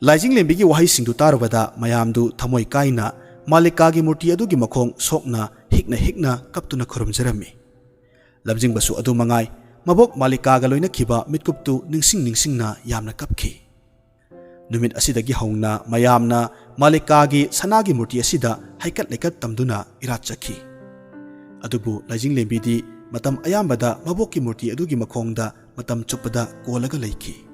ꯂꯥꯏꯖꯤꯡꯂꯦꯝꯕꯤꯒꯤ ꯋꯥꯍꯩꯁꯤꯡꯗꯨ ꯇꯥꯔꯨꯕꯗ ꯃꯌꯥꯝꯗꯨ ꯊꯃꯣꯏ ꯀꯥꯏꯅ ꯃꯥꯂꯤꯀꯥꯒꯤ ꯃꯨꯔꯇꯤ ꯑꯗꯨꯒꯤ ꯃꯈꯣꯡ ꯁꯣꯛꯅ ꯍꯤꯛꯅ ꯍꯤꯛꯅ ꯀꯞꯇꯨꯅ ꯈꯨꯔꯨꯝꯖꯔꯝꯃꯤ꯫ ꯂꯝꯖꯤꯡꯕꯁꯨ ꯑꯗꯨ ꯃꯉꯥꯏ, ꯃꯕꯣꯛ ꯃꯥꯂꯤꯀꯥꯒ ꯂꯣꯏꯅꯈꯤꯕ ꯃꯤꯠꯀꯨꯞꯇꯨ ꯅꯤꯡꯁꯤꯡ ꯅꯤꯡꯁꯤꯡꯅ ꯌꯥꯝꯅ ꯀꯞꯈꯤ꯫ ꯅꯨꯃꯤꯠ ꯑꯁꯤꯗꯒꯤ ꯍꯧꯅ ꯃꯌꯥꯝꯅ ꯃꯥꯂꯤꯀꯥꯒꯤ ꯁꯅꯥꯒꯤ ꯃꯨꯔꯇꯤ ꯑꯁꯤꯗ ꯍꯩꯀꯠ ꯂꯩꯀꯠ ꯇꯝꯗꯨꯅ ꯏꯔꯥꯠ ꯆꯠꯈꯤ꯫ ꯑꯗꯨꯕꯨ ꯂꯥꯏꯖꯤꯡꯂꯦꯝꯕꯤꯗꯤ ꯃꯇꯝ ꯑꯌꯥꯝꯕꯗ ꯃꯕꯣꯛꯀꯤ ꯃꯨꯔꯇꯤ ꯑꯗꯨꯒꯤ ꯃꯈꯣꯡꯗ ꯃꯇꯝ ꯆꯨꯞꯄꯗ ꯀꯣꯜꯂꯒ ꯂꯩꯈꯤ꯫